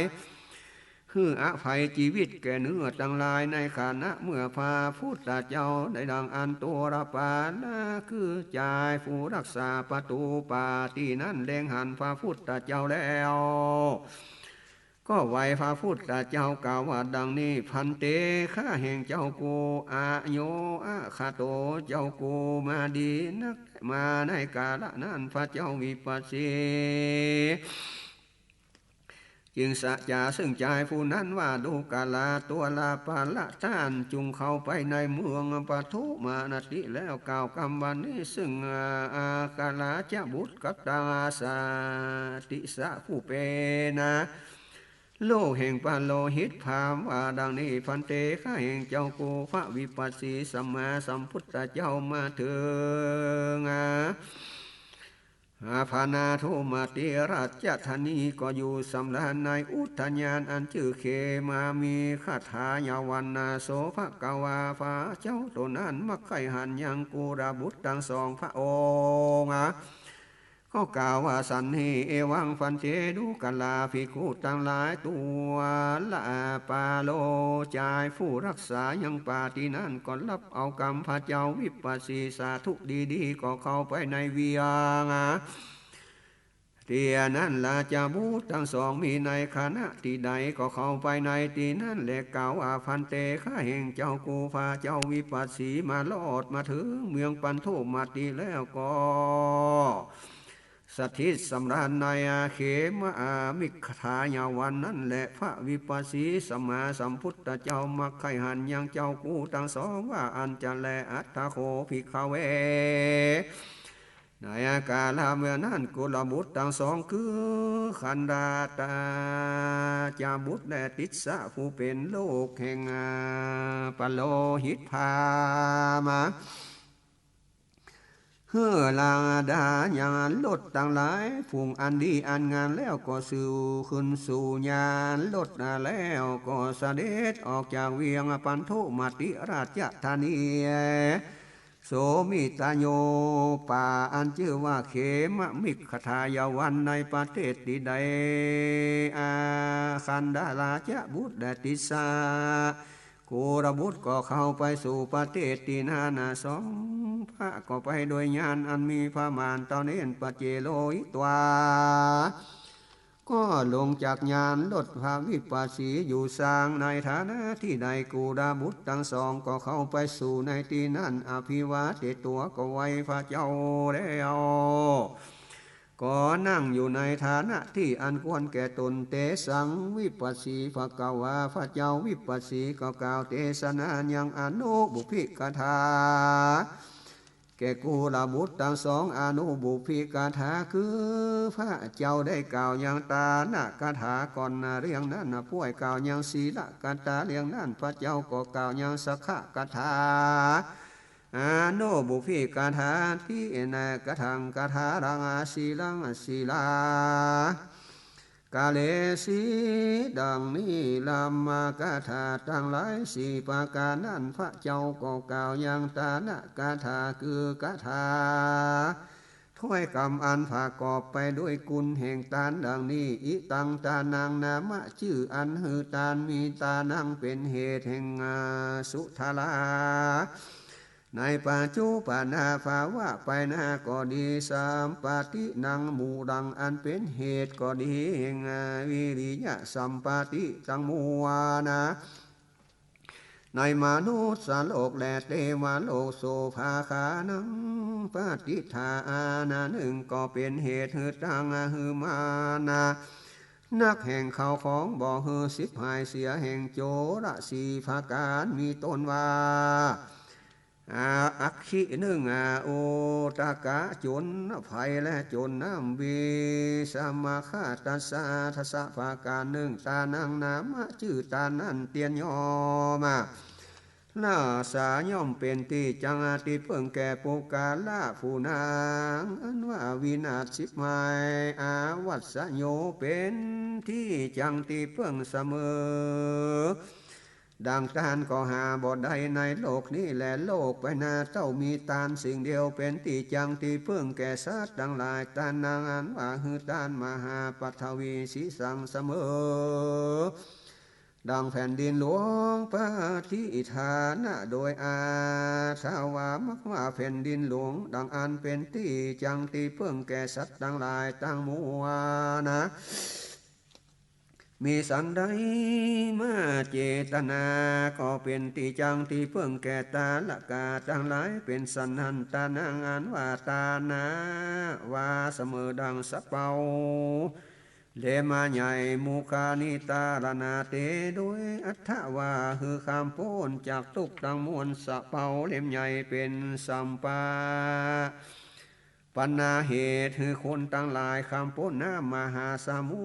หื้ออภัยจีวิตแก่เนื้อตังหลาย ในขณะเมื่อพระพุทธเจ้าได้ดังอันตุรปาละ คือจายผู้รักษาปะตู๋ป่าตี้นั้น แลหันพระพุทธเจ้าแล้ว ก็ไหว้พระพุทธเจ้ากล่าวว่าดังนี้ ภันเต ข้าแห่งเจ้ากู อโย อะคะโต เจ้ากูมาดีนัก มาในกาละนั้น พระเจ้าวิปัสสี จึงสะจาซึ่งจายผู้นั้นว่า ดูกราตุรปาละ ต้านจุ่งเข้าไปในเมืองปทุมนติแล้ว กล่าวกำวันนี้ซึ่งอัครราชบุตรกับตังสติสะผู้เป๋นลูกแห่งปโลหิตพราหมณ์ว่าดังนี้ ภันเต ข้าแห่งเจ้ากู พระวิปัสสีสัมมาสัมพุทธเจ้ามาเถิง อา ปันธุมติราชธานี ก็อยู่สำราญในอุทยานอันจื้อเขมามิกขทายวันนา โส ภะคะวา พระเจ้าตนนั้นมักใค่หันยังกุลบุตรตังสองพระองค์ ก็กล่าวว่าฉันนี้ เอวัง ภันเต ดูกราภิกขุตังหลาย ตัวละปาโล จายผู้รักษายังป่าตี้นั้น ก็ฮับเอากำพระเจ้าวิปัสสีสาธุดีๆ ก็เข้าไปในเวียง ตี้นั้นราชบุตรตังสองมีในคณะตี้ใด ก็เข้าไปในตี้นั้นแล กล่าวว่า ภันเต ข้าแห่งเจ้ากู พระเจ้าวิปัสสีมารอดมาเถิงเมืองปันธุมติแล้วก็ สถิตสำราญในเขมามิกขทายวันนั้นแล พระวิปัสสีสัมมาสัมพุทธเจ้ามักใค่หันยังเจ้ากูตังสองว่า อันจะแล อัตถโข ภิกขเว ในกาละเมื่อนั้น กุลบุตรตังสองคือคันดาราชบุตรและติสสะผู้เป๋นลูกแห่งปโลหิตพราหมณ์ หื้อลาดายังรถตังหลายฝูงอันดีอันงามแล้ว ก็สู่ขึ้นสู่ยานรถแล้ว ก็เสด็จออกจากเวียงปันธุมติราชธานี โสมิตโย ป่าอันจื้อว่าเขมามิกขทายวันในประเทศตี้ใด อา คันดาราชบุตรและติสสะ กุลบุตรก็เข้าไปสู่ประเทศตี้นั้นนา สองพระก็ไปโดยยานอันมีพระมารเต้าเน้น ปเจโรหิตวา ก็ลงจากยานรถ พระวิปัสสีอยู่สร้างในฐานะตี้ใด กุลบุตรตังสองก็เข้าไปสู่ในตี้นั้น อภิวาเทตัว ก็ไหว้พระเจ้าแล้ว ก็นั่งอยู่ในฐานะตี้อันควรแก่ตน เตสัง วิปัสสี ภะคะวา พระเจ้าวิปัสสีก็กล่าวเตสนายังอนุบุพพิกถา แก่กุลบุตรตังสอง อนุบุพพิกถา คือพระเจ้าได้กล่าวยังตานกถาก่อนเรื่องนั้น ป้วยกล่าวยังศีลกถาเรื่องนั้น พระเจ้าก็กล่าวยังสักขะกถา อนุบุพพิกถา ทินนกทังกถารัง อา ศีลัง อา ศีลา กาเลสี ดังนี้ ลามกถาตังหลายสี่ประก๋านนั้น พระเจ้าก็กล่าวยังตานกถา คือกถาถ้อยกำอันประกอบไปด้วยกุณแห่งตานดังนี้ อิตังตานัง นามะจื้ออันหื้อตาน มีตานังเป๋นเหตุแห่ง อา สุทรา ในปัจจุบันนาภาวะไปหน้าก็ดี สัมปาทินัง มูลังอันเป๋นเหตุก็ดี แห่งวิริยะสัมปาทิตังมวลนา ในมนุษย์โลกและเตวโลก โสภาคานัง ปฏิฏฐา อา นานึ่งก็เป๋นเหตุหื้อตัง หื้อมานา นักแห่งข้าวของบ่หื้อฉิบหายเสีย แห่งโจรสี่ประก๋าน มีต้นว่า อา อัคคีนึ่ง อา โอตกะ โจรภัยและโจรน้ำ วิสมะคะตัสสา ทัสสะประก๋านนึ่ง ตานัง นามะจื้อตานนั้น เตียนย่อม อา ราสาย่อมเป๋นตี้จังตี้เปิ้งแก่ปุคคละผู้นั้น อันว่าวินาศฉิบหาย อาวัสสโย เป๋นตี้จังตี้เปิ้งเสมอ ดังตานก็หาบ่ได้ในโลกนี้และโลกไปหน้าเต้า มีตานสิ่งเดียวเป๋นตี้จังตี้เปิ้งแก่สัตว์ตังหลาย ตานัง อันว่าหื้อตาน มหาปัทวี สีสัง เสมอ ดังแผ่นดินหลวง ปฏิฏฐานะ โดยอาถวามักว่าแผ่นดินหลวง ดังอั้นเป๋นตี้จังตี้เปิ้งแก่สัตว์ตังหลายตังมวลนา มีฉันใด มาเจตนาก็เป๋นตี้จังตี้เปิ้งแก่ตาละกะตังหลาย เป๋นฉันนั้น ตานัง อันว่าตานะ ว่าเสมอดังสะเปา เล็มใหญ่ มุคคานิตาราณาเต โดยอัตถะว่าหื้อข้ามป๊นจากตุ๊กข์ตังมวล สะเปาเล็มใหญ่เป๋นสัมปะปันนา เหตุหื้อคนตังหลายข้ามป๊นน้ำมหาสมุ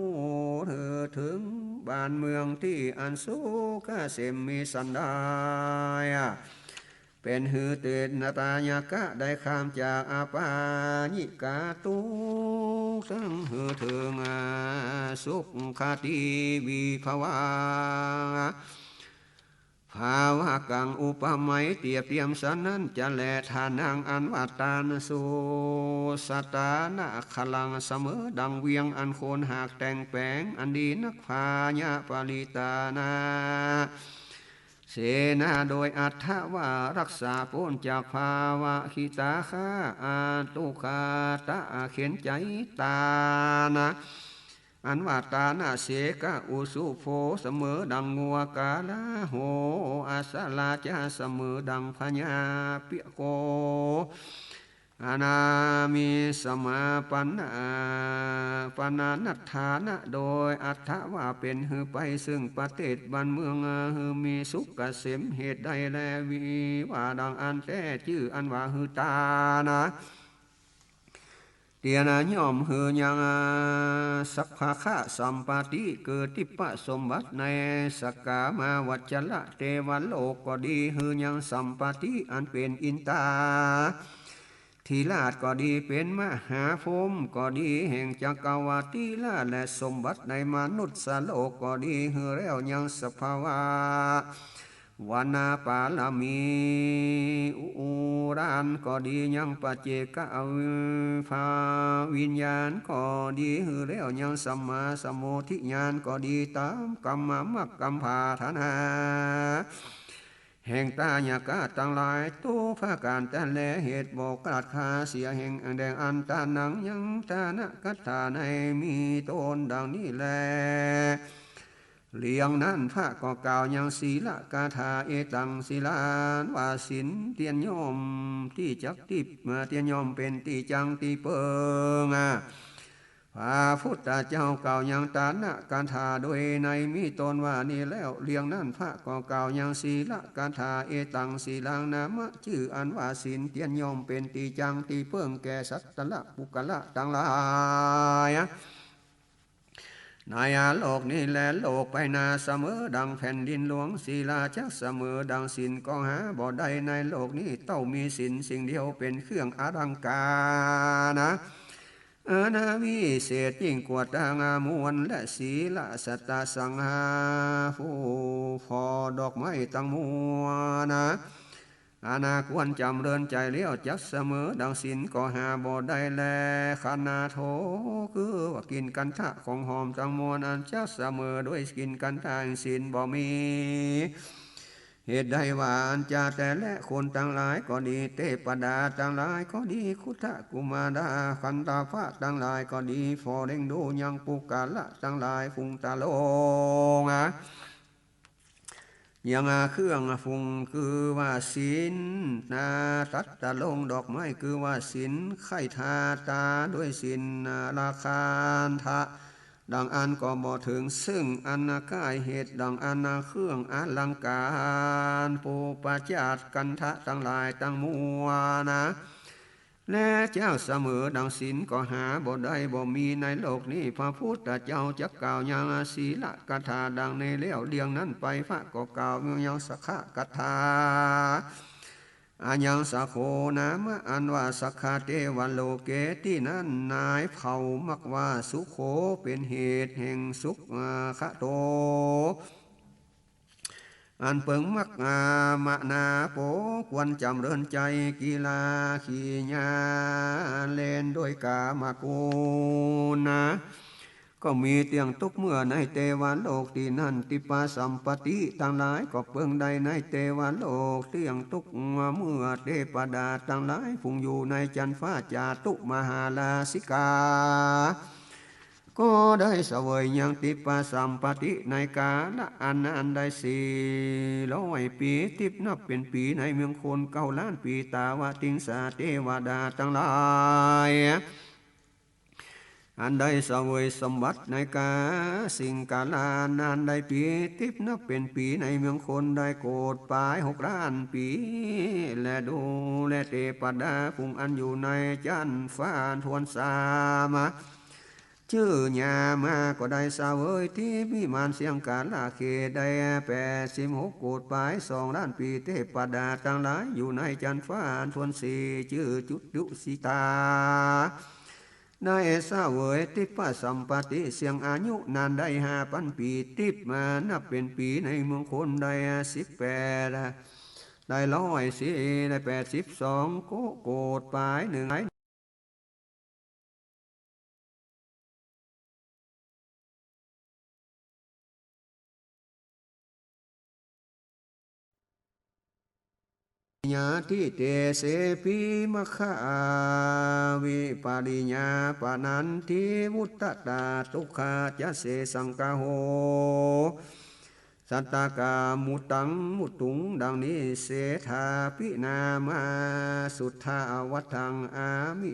ทร หื้อเถิงบ้านเมืองตี้อันสุขเกษม มีฉันใด เป๋นหื้อเตตายะกะได้ข้ามจากอปายิกะตุ๊กข์ ตึงหื้อเถิงสุขคติวิภวา ภาวะกังอุปไมยเตียบเตียมสันนั้นจะแล ทานังอันว่าตาน สุสตานะขลัง เสมอดังเวียงอันโคนหากแต่งแป๋งอันดีนัก พายะปริตานะ เสนา โดยอัตถะว่ารักษาป๊นจากภาวะคิตาฆา อาตุกาตะเข็ญใจ๋ตานะ อันว่าตานะเสกะอุสุโภ เสมอดังงัวกาลา โห อัสสะราชา เสมอดังพญาเปียโก อนามิสมาปนา ปนานัฏฐานะ โดยอัตถะว่าเป๋นหื้อไปซึ่งประเทศบ้านเมืองหื้อมีสุขเกษม เหตุใดแล วิว่าดังอั้นแต๊ จื้ออันว่าหื้อตานะ เตียนะ ย่อมหื้อยังสัพพะคะสัมปติ คือทิพย์สมบัติในสกามาวัจจระเตวโลกก็ดี หื้อยังสัมปติอันเป๋นอินตาธิราชก็ดี เป๋นมหาพรหมก็ดี แห่งจักรวรรดิราช และสมบัติในมนุษย์โลกก็ดี หื้อแล้วยังสภาวะ วรรณปารมี อุราก็ดี ยังปัจเจกวิญญาณก็ดี หื้อแล้วยังสัมมาสัมโพธิญาณก็ดี ต๋ามกำมะมรรคกำผาถนา แห่งตายะกะตังหลาย ตุ๊กประก๋านตันแล เหตุบ่ขาดคาเสียแห่งแดงอัน ตานัง ยังตานะกัตถาในมีต้นดังนี้แล เรื่องนั้นพระก็กล่าวยังศีลกถา เอตังศีลัง ว่าศีลเตียนย่อมตี้จักตี้ เตียนย่อมเป๋นตี้จั้งตี้เปิง พระพุทธเจ้ากล่าวยังตานะกถาโดยในมีต้นว่านี้แล้ว เรื่องนั้นพระก็กล่าวยังศีลกถา เอตังศีลังนามะ จื้ออันว่าศีลเตียนย่อมเป๋นตี้จั้งตี้เปิงแก่สัตว์ละบุคคละตังหลาย ในโลกนี้และโลกไปหน้า เสมอดังแผ่นดินหลวงศิลา จักเสมอดังศีลก็หาบ่ได้ในโลกนี้ เต้ามีศีลสิ่งเดียวเป๋นเครื่องอลังการนะ อันวิเศษยิ่งกว่าตังมวล และศีลสัตตสังหา ผู้ผ่อดอกไม้ตังมวลนะ อันควรจ๋ำเริญใจ๋แล้ว จักเสมอดังศีลก็หาบ่ได้แล คันโท คือว่ากลิ่นคันธะของหอมตังมวล อันจักเสมอด้วยกลิ่นคันธะแห่งศีลบ่มี เหตุใดว่าอั้นจา แต่แลคนตังหลายก็ดี เตปดาตังหลายก็ดี ครุฑกุมมาราคันธปะตังหลายก็ดี ผ่อเล็งดูยังปุคคละตังหลายฝูงตะลง ยังเครื่องfunงคือว่าศีล นา ตัดตะลงดอกไม้คือว่าศีล ใค่ทาตาด้วยศีล นา ราคันธะ ดังอั้นก็บ่เถิง ซึ่งอันใก้เหตุดังอั้น นา เครื่องอลังการ ปุพพจาตคันธะตังหลายตังมวลนะ และจักเสมอดังศีลก็หาบ่ได้บ่มีในโลกนี้ พระพุทธเจ้าจักกล่าวยังศีลกถาดังนี้แล้ว เรื่องนั้นไปพระก็กล่าวยังสักขะกถา อายังสักโขนามะ อันว่าสักขะเตวโลเก ตี้นั้นนายเผ่ามักว่าสุโข เป๋นเหตุแห่งสุข อา ขะโต อันเปิงมัก อา มะนาโป ควรจ๋ำเริญใจ๋ กีฬาขี่ยาเล่นด้วยก๋ามกุลนะ ก็มีเตี้ยงตุ๊กข์เมื่อในเตวโลกตี้นั้น ทิพพสัมปติตังหลายก็เปิงได้ในเตวโลก เตี้ยงตุ๊กข์เมื่อเตปดาตังหลาย ผู้อยู่ในจั๊นฟ้าจาตุมหาราชิกา ก็ได้เสวยยังทิพพสัมปติในกาละอันนั้นได้สี่ร้อยปี๋ ทิพย์นับเป๋นปี๋ในเมืองคนเก้าล้านปี๋ ตาวติงสาเตวดาตังหลาย อันได้เสวยสมบัติในกาสิ่งกาลานั้นได้ปี๋ ทิพย์นับเป๋นปี๋ในเมืองคนได้โกฏปายหกล้านปี๋ และดูแลเตปดาผู้อันอยู่ในจั๊นฟ้าถ้วนสาม จื้อหญ้ามาก็ได้เสวยทิพย์วิมานเสียงกาลเขตได้แปดสิบหกโกฏปายสองล้านปี เทพดาตังหลายอยู่ในจั๊นฟ้าอันถ้วนสี่ จื้อจุตุสิตา ได้เสวยทิพย์สัมปติเสี้ยงอายุนานได้ห้าปันปี ทิพย์มานับเป๋นปี๋ในเมืองคนได้สิบแปด ได้ร้อยสี่ ได้แปดสิบสองโก โกฏปายนึ่ง ญาทิเตเสปิ มัคคาวิปริญญาปะนันทิ วุตตะตา ตุคคาจะเสสังคาโห สัตตะกามุตังมุตุง ดังนี้ เศรษฐาปินามา สุทธาวัฏฐัง อามิ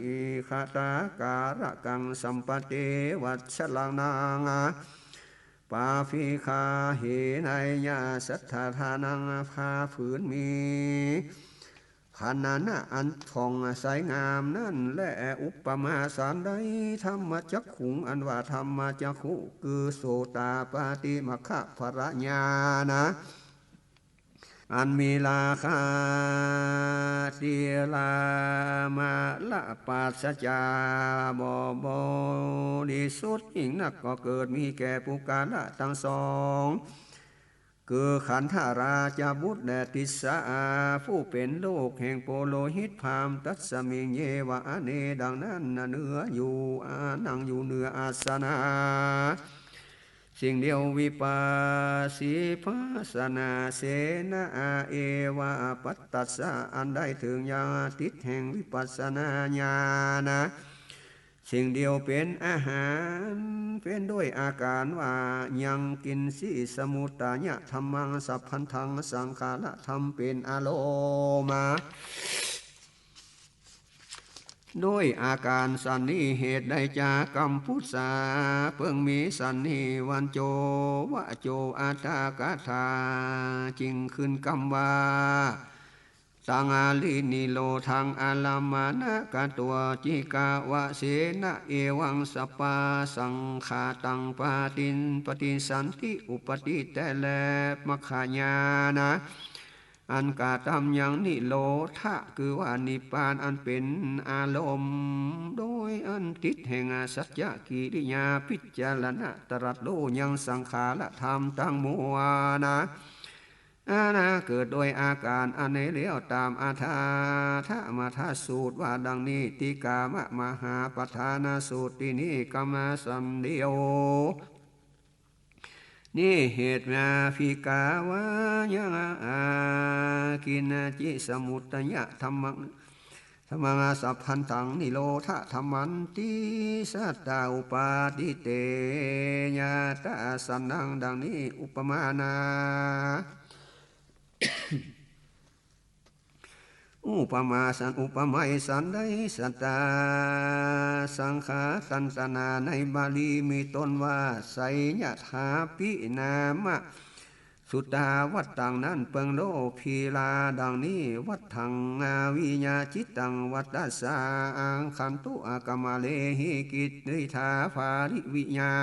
ขตาการะกัง สัมปะเตวัชชะลังนัง ปาภิกขา เหนยยะ สัตถาทานัง ผ้าผืนมี พัณณะอันผ่องใสงามนั้นแล อุปมาฉันใด ธัมมจักขุง อันว่าธัมมจักขุ คือโสตาปัตติมัคคะผลญาณะ อันมีราคะ ทีฆะ มรรคปราศจาก บ่บริสุทธิ์ยิ่งนัก ก็เกิดมีแก่ปุคคละตังสอง คือขันธราชบุตรและติสสะ ผู้เป๋นลูกแห่งปุโรหิตพราหมณ์ ตัสมิง เยวะ อเน ดังนั้น เนื้ออยู่ อา นั่งอยู่เหนืออาสนะ สิ่งเดียว วิปัสสิภาสนาเสนะ เอวะ ปัตตัสสะ อันได้เถิงยังติดแห่งวิปัสสนาญาณะ สิ่งเดียวเป๋นอาหาร เป๋นด้วยอาก๋ารว่ายัง กินสีสมุตตะยะธัมมัง สัพพันธัง สังขาระธรรมเป๋นอารมณ์ ด้วยอาก๋ารสันนี้ เหตุใดจากัมพุสสา เปิงมีสันนี้ วัญโจ วะโจ อัตถกถา จึงขึ้นกำว่า ตัง อริ นิโรธัง อารัมมณะกะโต จิกะวะเสนะ เอวัง สัพพะสังขาตัง ปะติน ปะติสสันติ อุปปาทิ แต่แล มัคคญาณะ อันกระตำยังนิโรธะ คือว่านิพพาน อันเป๋นอารมณ์ โดยอันติดแห่งสัจจกิริยา พิจารณาตรัสรู้ยังสังขารธรรมตังมวลนา อันเกิดโดยอาก๋ารอันนี้แล้ว ต๋ามอัฏฐะ ธรรมทสูตรว่าดังนี้ ติกามะมหาปทานสูตร ตินิกรรมสันเดียว นี้เหตุมา ภิกขวายัง อากินจิสมุตตะยะธัมมัง ธัมมัง สัพพันธัง นิโรธะธัมมันติ สัตตา อุปปาทิ เต ยะตะ สันนัง ดังนี้ อุปมานา อุปมาสัน อุปไมยสันใด สัตตา สังขาตันตนา ในบาลีมีต้นว่า ไสยถาปินามะ สุตตาวัตตัง นั้นเปิงโลภีลา ดังนี้ วัตถัง อาวิญาจิตตัง วัตตัสสา อาคันตุ อากรรมะเลหิ กิตติทา ภาริวิญญา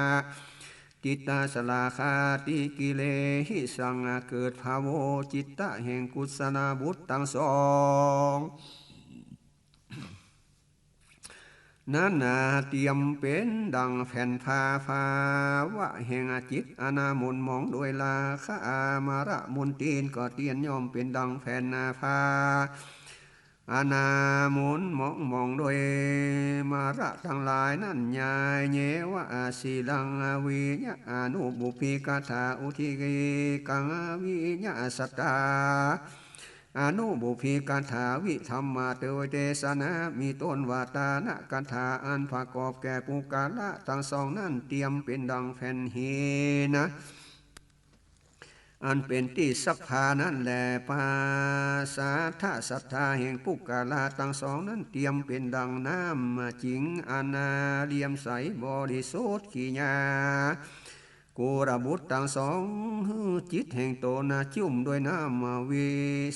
จิตตา สลาคาติกิเลหิ สัง เกิดภาโว จิตตะ แห่งกุศลบุตรตังสอง นั้นนา เตียมเป๋นดั่งแผ่นผ้า ภาวะแห่งจิตอันหม่นหมองโดยราคะ อามรมนตีนก็เตียนย่อมเป๋นดั่งแผ่นผ้า อันหม่นหมองหมองโดยมรตังหลายนั้น ยาเยวะ สีลัง วิญญา อนุบุพพิกถา อุทิกิกัง วิญญา สัตตา อนุบุพพิกถา วิธัมมา โดยเตสนา มีต้นว่าตานกถา อันประกอบแก่ปุคคละตังสองนั้น เตียมเป๋นดั่งแผ่นหินนะ อันเป๋นตี้ซักผ้านั้นแล ปาสาทะสัตถา แห่งปุคคละตังสองนั้น เตียมเป๋นดั่งน้ำจิ๋ง อันเรียมใสบริสุทธิ์ กิริยา กุลบุตรตังสอง หื้อจิตแห่งตนจุ่มด้วยน้ำวิ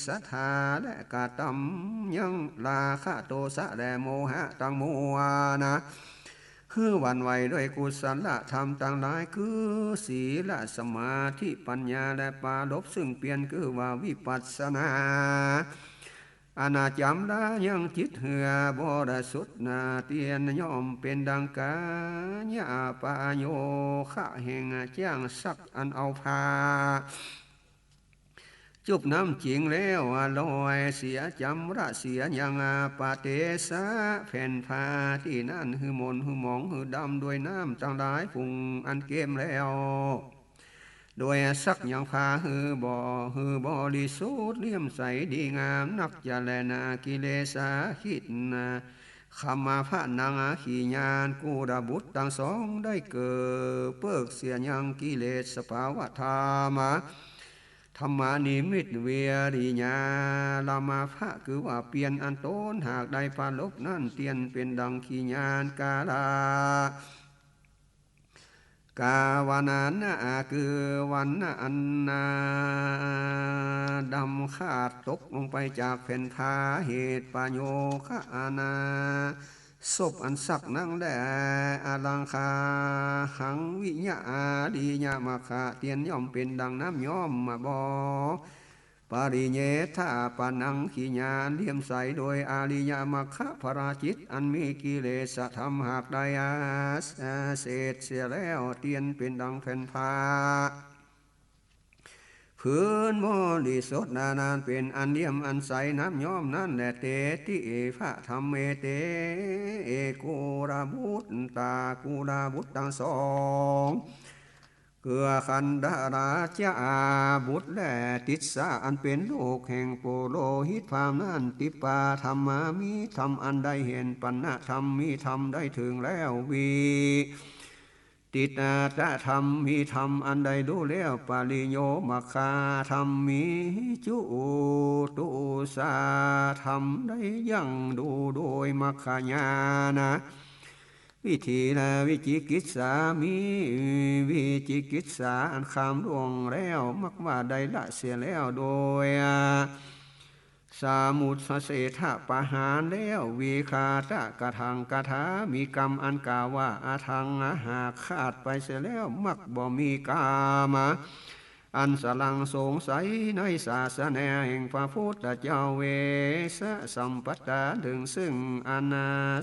สทา และกระตำยังราคะ โทสะ และโมหะตังมวลนะ คือหวั่นไหวด้วยกุศลธรรมตังหลาย คือศีล สมาธิ ปัญญา และปารภ ซึ่งเปรียบคือว่าวิปัสสนา อันจำละยังจิตหื้อบริสุทธิ์นา เตียนย่อมเป๋นดังกายปโยคะ แห่งจ้างซักอันเอาผ้า จุบน้ำจิ๋งแล้วลอยเสีย จำละเสียยังปะเตสะ แผ่นผ้าตี้นั้น หื้อหม่นหื้อหมองหื้อดำด้วยน้ำตังหลาย ฝุ่งอันเก็มแล้ว โดยซักยังผ้าหื้อบ่ หื้อบริสุทธิ์เลี่ยมใสดีงามนักจะแลนา กิเลสาคิดนา คำมาพระนางขีญาณกุลบุตรตังสอง ได้เกิดเปิกเสียยังกิเลสสภาวะธรรม ธรรมนิมิตวิริยาลมาพะ คือว่าเปลี่ยนอันตนหากได้ปารภนั้น เตียนเป๋นดังขีญาณกาละ กาวันนะ คือวันนะอันนาดำขาดตกลงไปจากแผ่นผ้า เหตุปโยคะอานา ศพอันซักนั้นแล อลังคาหังวิยะอาริยมรรคะ เตียนย่อมเป๋นดังน้ำย้อมมาบ่ ปริเยทะปะนังขีญาณเลี่ยมใสโดยอริยมรรคพระจิต อันมีกิเลสธรรมหากได้เศษเสียแล้ว เตียนเป๋นดังแผ่นผ้า ผืนบริสุทธิ์นานาเป๋นอันเลี่ยมอันใสน้ำย้อมนั้นแล เตติพระธรรมเมเต กุลบุตตา กุลบุตรตังสอง เกือคันดาราชบุตรและติสสะ อันเป๋นลูกแห่งปุโรหิตพราหมณ์นั้น ติปาธรรมา มีธรรมอันได้เห็น ปัณณธรรม มีธรรมได้เถิงแล้ว วิ ดิตตะธรรม มีธรรมอันได้ฮู้แล้ว ปริโยมรรคาธรรม มีจุตุสาธรรม ได้ยังฮู้โดยมรรคญาณ วิธีและวิจิกิจฉา มีวิจิกิจฉาอันข้ามล่วงแล้ว มรรคว่าได้ละเสียแล้ว โดย สมุจเฉทประหารแล้ว วิคาตะกะถังคาถา มีกำอันกล่าวว่า อทัง หากขาดไปเสียแล้ว มรรคบ่มีกำอันสลังสงสัยในศาสนาแห่งพระพุทธเจ้า เวสะสัมปัตตา เถิงซึ่งอัน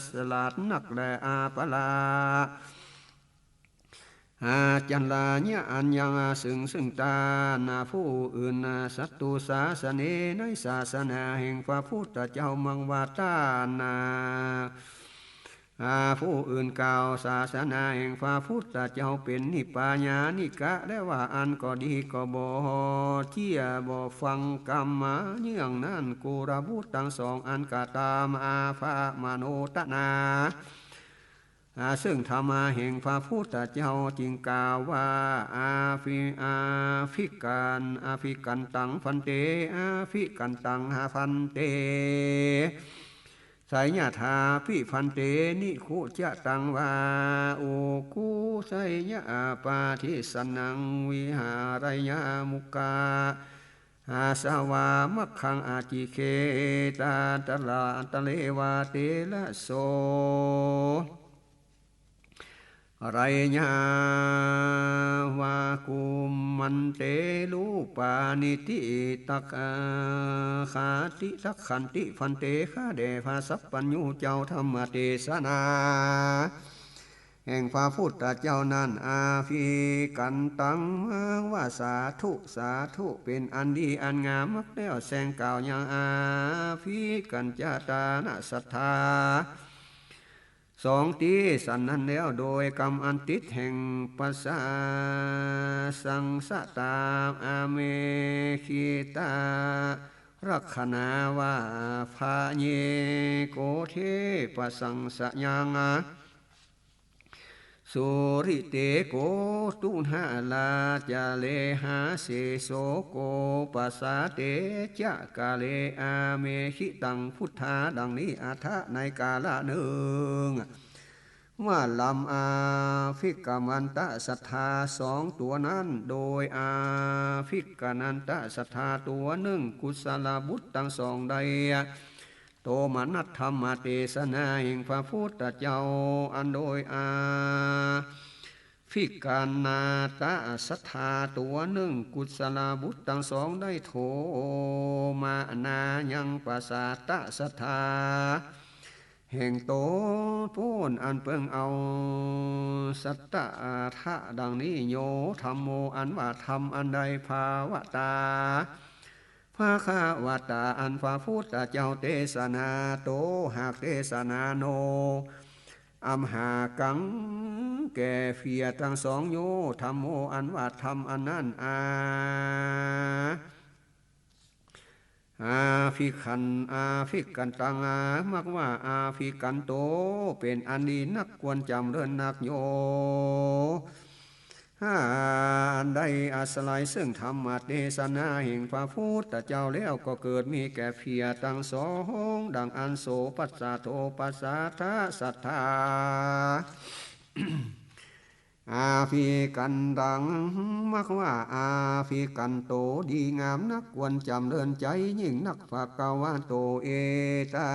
ฉลาดนัก และอัปปะรา อาจัลลายะ อันยังซึ่งซึ่งต้านผู้อื่น สัตตุสาสเน ในศาสนาแห่งพระพุทธเจ้า มังว่าต้านผู้อื่นกล่าวศาสนาแห่งพระพุทธเจ้าเป๋นนิพพานานิกะ และว่าอั้นก็ดี ก็บ่เจื้อบ่ฟังกำมาเยื่องนั้น กุลบุตรตังสอง อันกระตำอาภะมโนตนา อา ซึ่งธรรมาแห่งพระพุทธเจ้าจึงกล่าวว่า อาภิ อาภิกัน อาภิกันตังภันเต อาภิกันตังหาภันเต ไสยถาภิภันเต นิคุจะตังวา อุคคุไสยะปาทิสสะนัง วิหาระยะมุกะ อาสวามัคคังอจิเคตาตะละตะเลวาเตระโส ระยะวากุมมันเต รูปานิติตักขาติตักขันติภันเต ข้าแด่พระสัพพัญญูเจ้า ธรรมเตสนา แห่งพระพุทธเจ้านั้น อาภิกันตัง มังว่าสาธุ สาธุ เป๋นอันดีอันงาม มรรคแล้วแสงกล่าวยังอาภิกันจาตานะสัตถา สองตี้สันนั้นแล้ว โดยกำอันติดแห่งปัสสะสังสะตา อาเมขิตะรักขณาว่า พะเยโกเทปะสังสะยัง สุริเตโกตุหะราจะเลหาเสโสโกปัสสาเตจะกาเล อาเมขิตังพุทธา ดังนี้ อัฏฐะ ในกาละนึ่ง ว่าลำอาภิกมันตะสัตถาสองตั๋วนั้น โดยอาภิกมันตะสัตถาตั๋วนึ่ง กุสลบุตรตังสองได้ โตมนัสธรรมเตสนาแห่งพระพุทธเจ้า อันโดยอาภิกันตศรัทธาตั๋วนึ่ง กุศลบุตรตังสองได้โทมานายังประสาทศรัทธาแห่งตน โปรดอันเปิงเอาสัตถะดังนี้ โย ธัมโม อันว่าธรรมอันใด ภะคะวะตา ภะคะวะตา อันพระพุทธเจ้าเตสนา โต หากเตสนา โน อัมหากัง แก่เฟียตังสอง โย ธัมโม อันว่าธรรมอันนั้น อาภิกัน อาภิกันตัง อา มักว่า อาภิกันโต เป๋นอันดีนัก ควรจ๋ำเริญนัก โย อันได้อาศัยซึ่งธรรมเตสนาแห่งพระพุทธเจ้าแล้ว ก็เกิดมีแก่เฟียตังสอง ดังอั้น โส ปัสสะ โท ปัสสะ ทะ ศรัทธา อาภิกันตัง มักว่า อาภิกันโต ดีงามนัก ควรจ๋ำเริญใจ๋ยิ่งนัก ภะคะวะโต เอตะ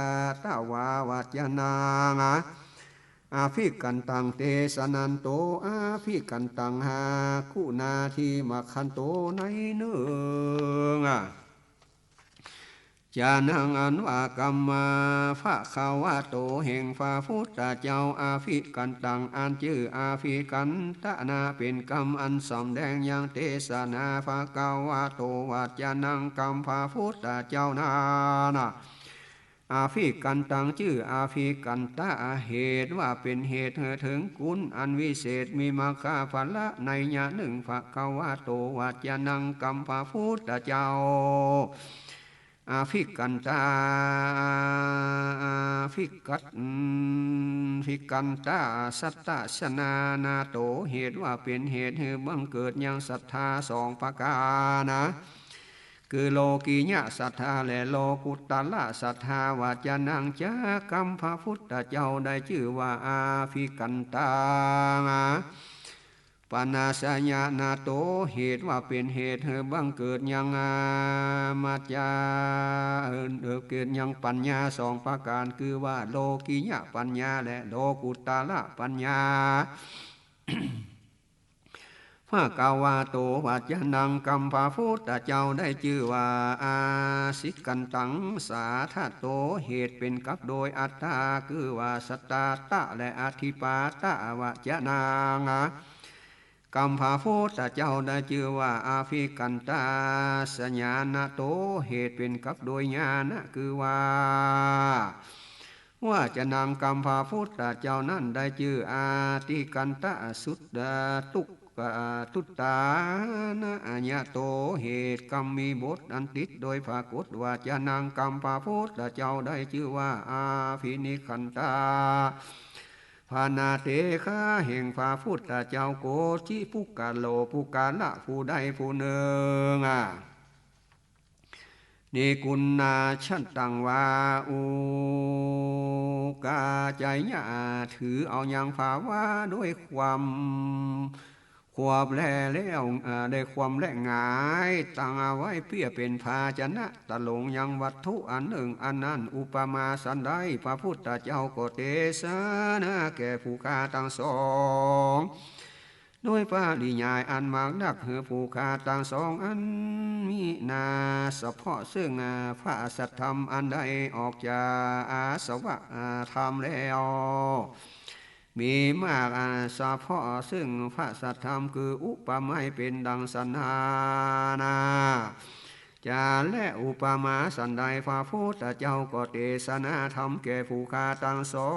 ตะวา วัจจะนัง อาภิกันตัง เตสะนันโต อาภิกันตัง หากุณาทิมะขันโต ในนึ่ง จะนัง อันว่ากำ ภะคะวะโต แห่งพระพุทธเจ้า อาภิกันตัง อันจื้ออาภิกันตะนา เป๋นกำอันสำแดงยังเตสนา ภะคะวะโต วัจจะนัง กำพระพุทธเจ้านั้น อาภิกันตัง จื้ออาภิกันตะ เหตุว่าเป๋นเหตุหื้อเถิงกุณอันวิเศษ มีมัคคะผละ นัยยะนึ่ง ภะคะวะโต วัจจะนัง กำพระพุทธเจ้า อาภิกันตะ อาภิกัน ภิกันตะ สัตตะสนานาโต เหตุว่าเป๋นเหตุหื้อบังเกิดยังศรัทธาสองประก๋านนะ คือโลกิยะศรัทธา และโลกุตตะระศรัทธา วัจจะนัง จากัม พระพุทธเจ้าได้จื้อว่า อาภิกันตัง ปัญญาสยานาโต เหตุว่าเป๋นเหตุหื้อบังเกิดยัง อา มัจจา เอ่อ เกิดยังปัญญาสองประก๋าน คือว่าโลกิยะปัญญา และโลกุตตะระปัญญา ภะคะวะโต วัจจะนัง กำพระพุทธเจ้าได้จื้อว่า อาภิกันตัง สาธะโต เหตุเป๋นกับโดยอัตตา คือว่าสัตตาตะ และอธิปาตะ วัจจะนัง กำพระพุทธเจ้าได้จื้อว่า อาภิกันตะสยานาโต เหตุเป๋นกับโดยญาณะ คือว่า วัจจะนัง กำพระพุทธเจ้านั้นได้จื้อ อาภิกันตะสุตตุกะ ตุตตานะยะโต เหตุกำมีบทอันติดโดยปรากฏ วัจจะนัง กำพระพุทธเจ้าได้จื้อว่า อาภินิกันตะ ปาณาเตชะ แห่งพระพุทธเจ้า โกจิปุคคะโล ปุคคละผู้ใดผู้นึ่ง นิกุณาฉัตตังวา อุกาจายะ ถือเอายังภาวะด้วยความ ควบแลแล้ว เอ่อ ได้ความแลหงาย ตั้งเอาไว้เปื้อเป๋นภาชนะ ตะหลงยังวัตถุอันนึ่งอันนั้น อุปมาสันใด พระพุทธเจ้าก็เตสนาแก่ผู้ข้าตังสอง โดยปริยายอันมากนัก หื้อผู้ข้าตังสองอันมีนา สะเพาะซึ่ง อ่า พระสัทธรรมอันได้ออกจากอาสวะ อ่า ธรรมแล้ว มีมาก อ่า สะเพาะซึ่งพระสัทธรรม คืออุปมาเป๋นดังสันนานา จาและอุปมาสันใด พระพุทธเจ้าก็เตสนาธรรมแก่ผู้ข้าตังสอ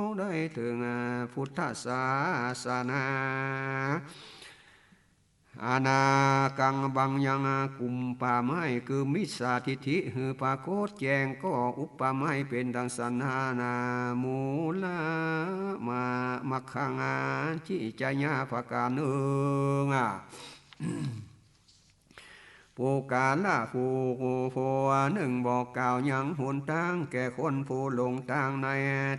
ง ได้เถิง อ่า พุทธศาสนา อนากัง บังยังกุมปะไม้ คือมิจฉาทิฏฐิ หื้อปรากฏแจ้ง ก็อุปมาเป๋นดังสันนานา มูละมะ มัคคัง อาจิจยา ประก๋านนึ่ง อ่า ปุคคละผู้ผู้นึ่งบอกกล่าวยังหนตางแก่คนผู้หลงตางใน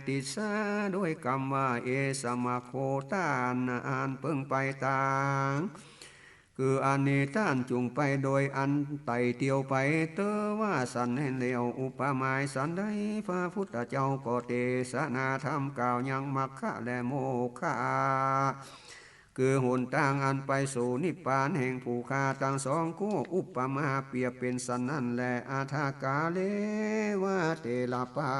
ติสสา ด้วยกำว่า เอสะมะโค ต้านอันเปิงไปตาง คืออันนี้ต้านจุ่งไปโดยอันไต่เตียวไป เต๋อว่าสันนั้นแล้ว อุปมาสันใด พระพุทธเจ้าก็เตสนาธรรมกล่าวยังมรรคะและโมฆะ คือหนตางอันไปสู่นิพพานแห่งผู้ข้าตังสอง ก็อุปมาเปรียบเป๋นสันนั้นแล อถากาเลวะเตระปา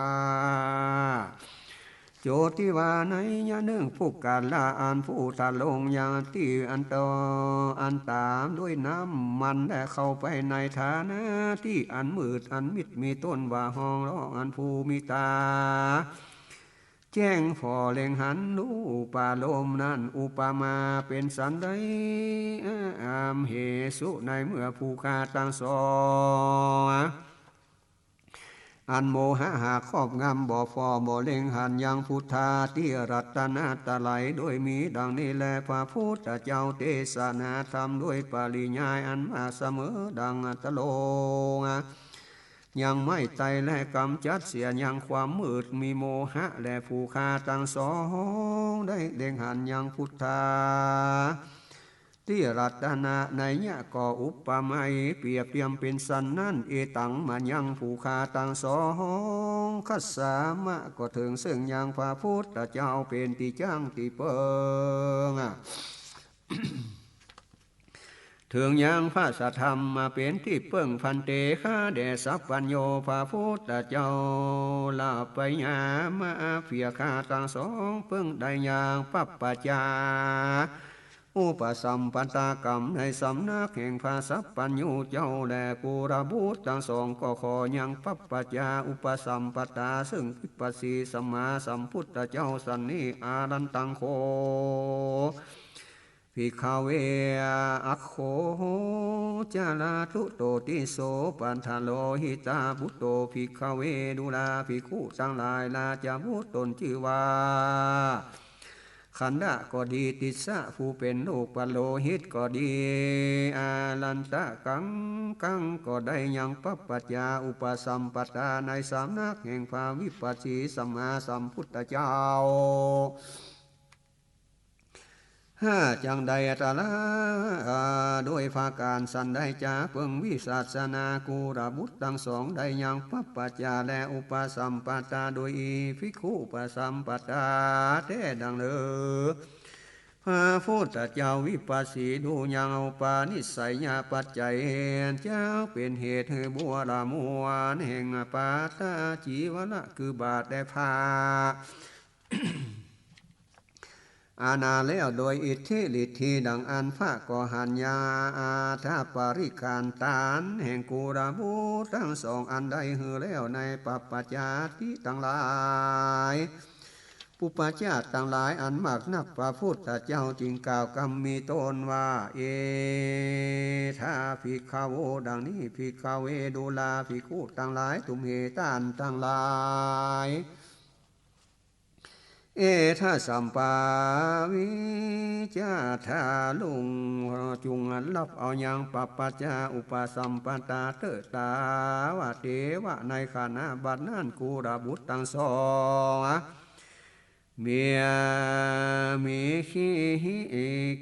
โจทย์ตี้ว่าในยะนึ่งปุคคละอันผู้ตะลงยังตี้อันตอ อันต๋ามด้วยน้ำมันและเข้าไปในฐานะตี้อันมืดอันมิด มีต้นว่าห้องร้องอันผู้มีต๋าแจ้งผ่อเล็งหันรูปารมณ์นั้น อุปมาเป๋นสันใด อามเหสุ ในเมื่อผู้ข้าตังสอง อันโมหะหากครอบงำบ่ฝ่อบ่เล็งหันยังพุทธาธิรัตนตรัย โดยมีดังนี้แล พระพุทธเจ้าเตสนาธรรมโดยปริยายอันมากเสมอดังตะลง ยังไม้ไตและกำจัดเสียยังความมืดมีโมหะ และผู้ข้าตังสองได้เล็งหันยังพุทธา ธิรัตนนัยยะก็อุปมาเปรียบเตียมเป๋นสันนั้น เอตัง มายังผู้ข้าตังสอง คัสสามะ ก็เถิงเซิ่งยังพระพุทธเจ้าเป๋นตี้จั้งตี้เปิง เถิงยังพระสัทธรรมมาเป๋นตี้เปิง ภันเต ข้าแด่สัพพัญญูพระพุทธเจ้า ละปะยามาเปียข้าตังสองเปิงได้ยังปัปปะจา อุปสัมปทากรรมในสำนักแห่งพระสัพพัญญูเจ้า และกุลบุตรตังสองก็ขอยังปัปปะจาอุปสัมปทา ซึ่งวิปัสสีสัมมาสัมพุทธเจ้าสันนี้ อารันตัง โข ภิกขะเว อักโข จาราตุโตติสโส ปัฏฐโลหิตาปุตโต ภิกขะเว ดูราภิกขุตังหลาย ราชบุตรตนจื้อว่า คันดะก็ดี ติสสะ ผู้เป๋นลูกปุโรหิตก็ดี อารันตะกัง กัง ก็ได้ยังปัปปะจาอุปสัมปทาในสำนักแห่งพระวิปัสสีสัมมาสัมพุทธเจ้า ห้า จักได้ตรัส โดยประก๋านสันใด จะเปิงวิสัชนา กุลบุตรตังสองได้ยังปัปปะจาและอุปสัมปทา โดยอิภิกขุปสัมปทาแต๊ดังเน่อ พระพุทธเจ้าวิปัสสีดูยังอุปนิสสัยปัจจัย จักเป๋นเหตุหื้อบวรมวลแห่งปาตาจีวระ คือบาตรและผ้า อานาแล้วโดยอิทธิฤทธิดังอั้น พระก็หันยังอัฐปริคารตานแห่งกุลบุตรตังสองอันได้หื้อแล้วในปัปปะจาติตังหลาย ปุปปะจาติตังหลายอันมากนัก พระพุทธเจ้าจึงกล่าวกำมีต้นว่า เอทาภิกขะโว ดังนี้ ภิกขะเว ดูราภิกขุตังหลาย ตุมเห ต้านตังหลาย เอทะสัมปาวิจาทาลุง จุ่งรับเอายังปัปปะจาอุปสัมปทาเต๊อะ ตาวะเตวะ ในขณะบัดนั้น กุลบุตรตังสอง เมื่อมี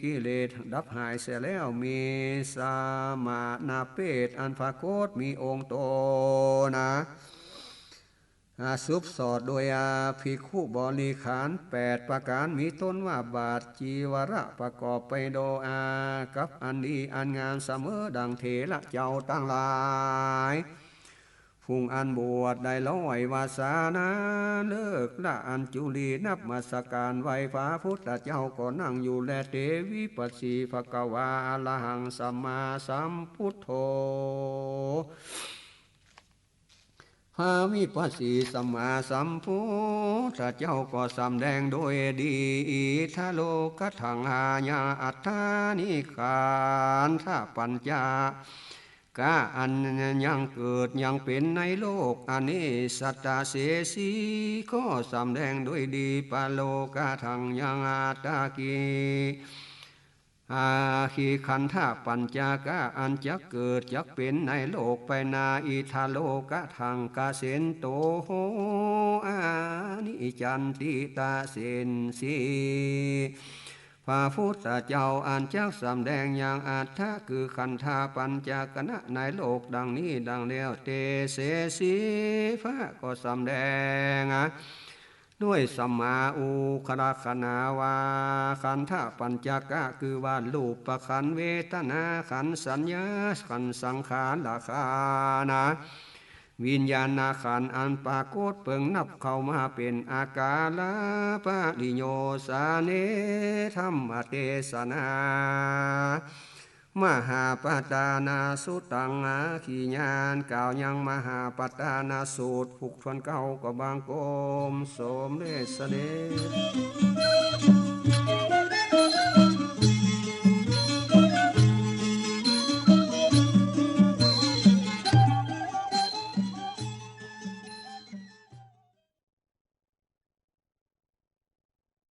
กิเลสดับหายเสียแล้ว มีสมณเปรตอันปรากฏมีองค์โตนะ อา สุบสอดโดยอาภิกขุบริขารแปดประก๋าน มีต้นว่าบาตรจีวระประกอบไปโดยอากับอันดีอันงามเสมอดังเถระเจ้าตังหลาย ผู้อันบวชได้ร้อยวาสานา เลิกละอัญจุลีนมัสการไหว้พระพุทธเจ้าก็นั่งอยู่แล เต วิปัสสี ภะคะวา อะระหัง สัมมาสัมพุทโธ พระวิปัสสีสัมมาสัมพุทธเจ้าก็สำแดงโดยดี อิทธะโลกัตถัง อายัง อัตถานิ ขันธะปัญจกะอันยังเกิดยังเป๋นในโลก อเนสสะเสสี ก็สำแดงโดยดี ปะโลกัตถัง ยัง อัตตะกิ อา กิขันธะปัญจกะอันจักเกิดจักเป๋นในโลกไปนา อิทธะโลกัตถัง กะเสนโต โห อานิจจันติ ตะเสนสี พระพุทธเจ้าอันจักสำแดงยังอัฏฐะคือขันธปัญจกะในโลกดังนี้ดังแล้วเตเสสี พระก็สำแดง ด้วยสัมมาอุคลักขณาว่า ขันธปัญจกะคือว่ารูปขันธ์ เวทนาขันธ์ สัญญาขันธ์ สังขารขันธ์นะ วิญญาณขันธ์อันปรากฏเปิงนับเข้ามาเป๋นอาการปริโยสเน ธรรมเตสนา มหาปตานาสุตตัง อาขีญาณกล่าวยังมหาปตานาสูตร ผูกทวนเก้าก็บังคมสมเด็จเสด็จ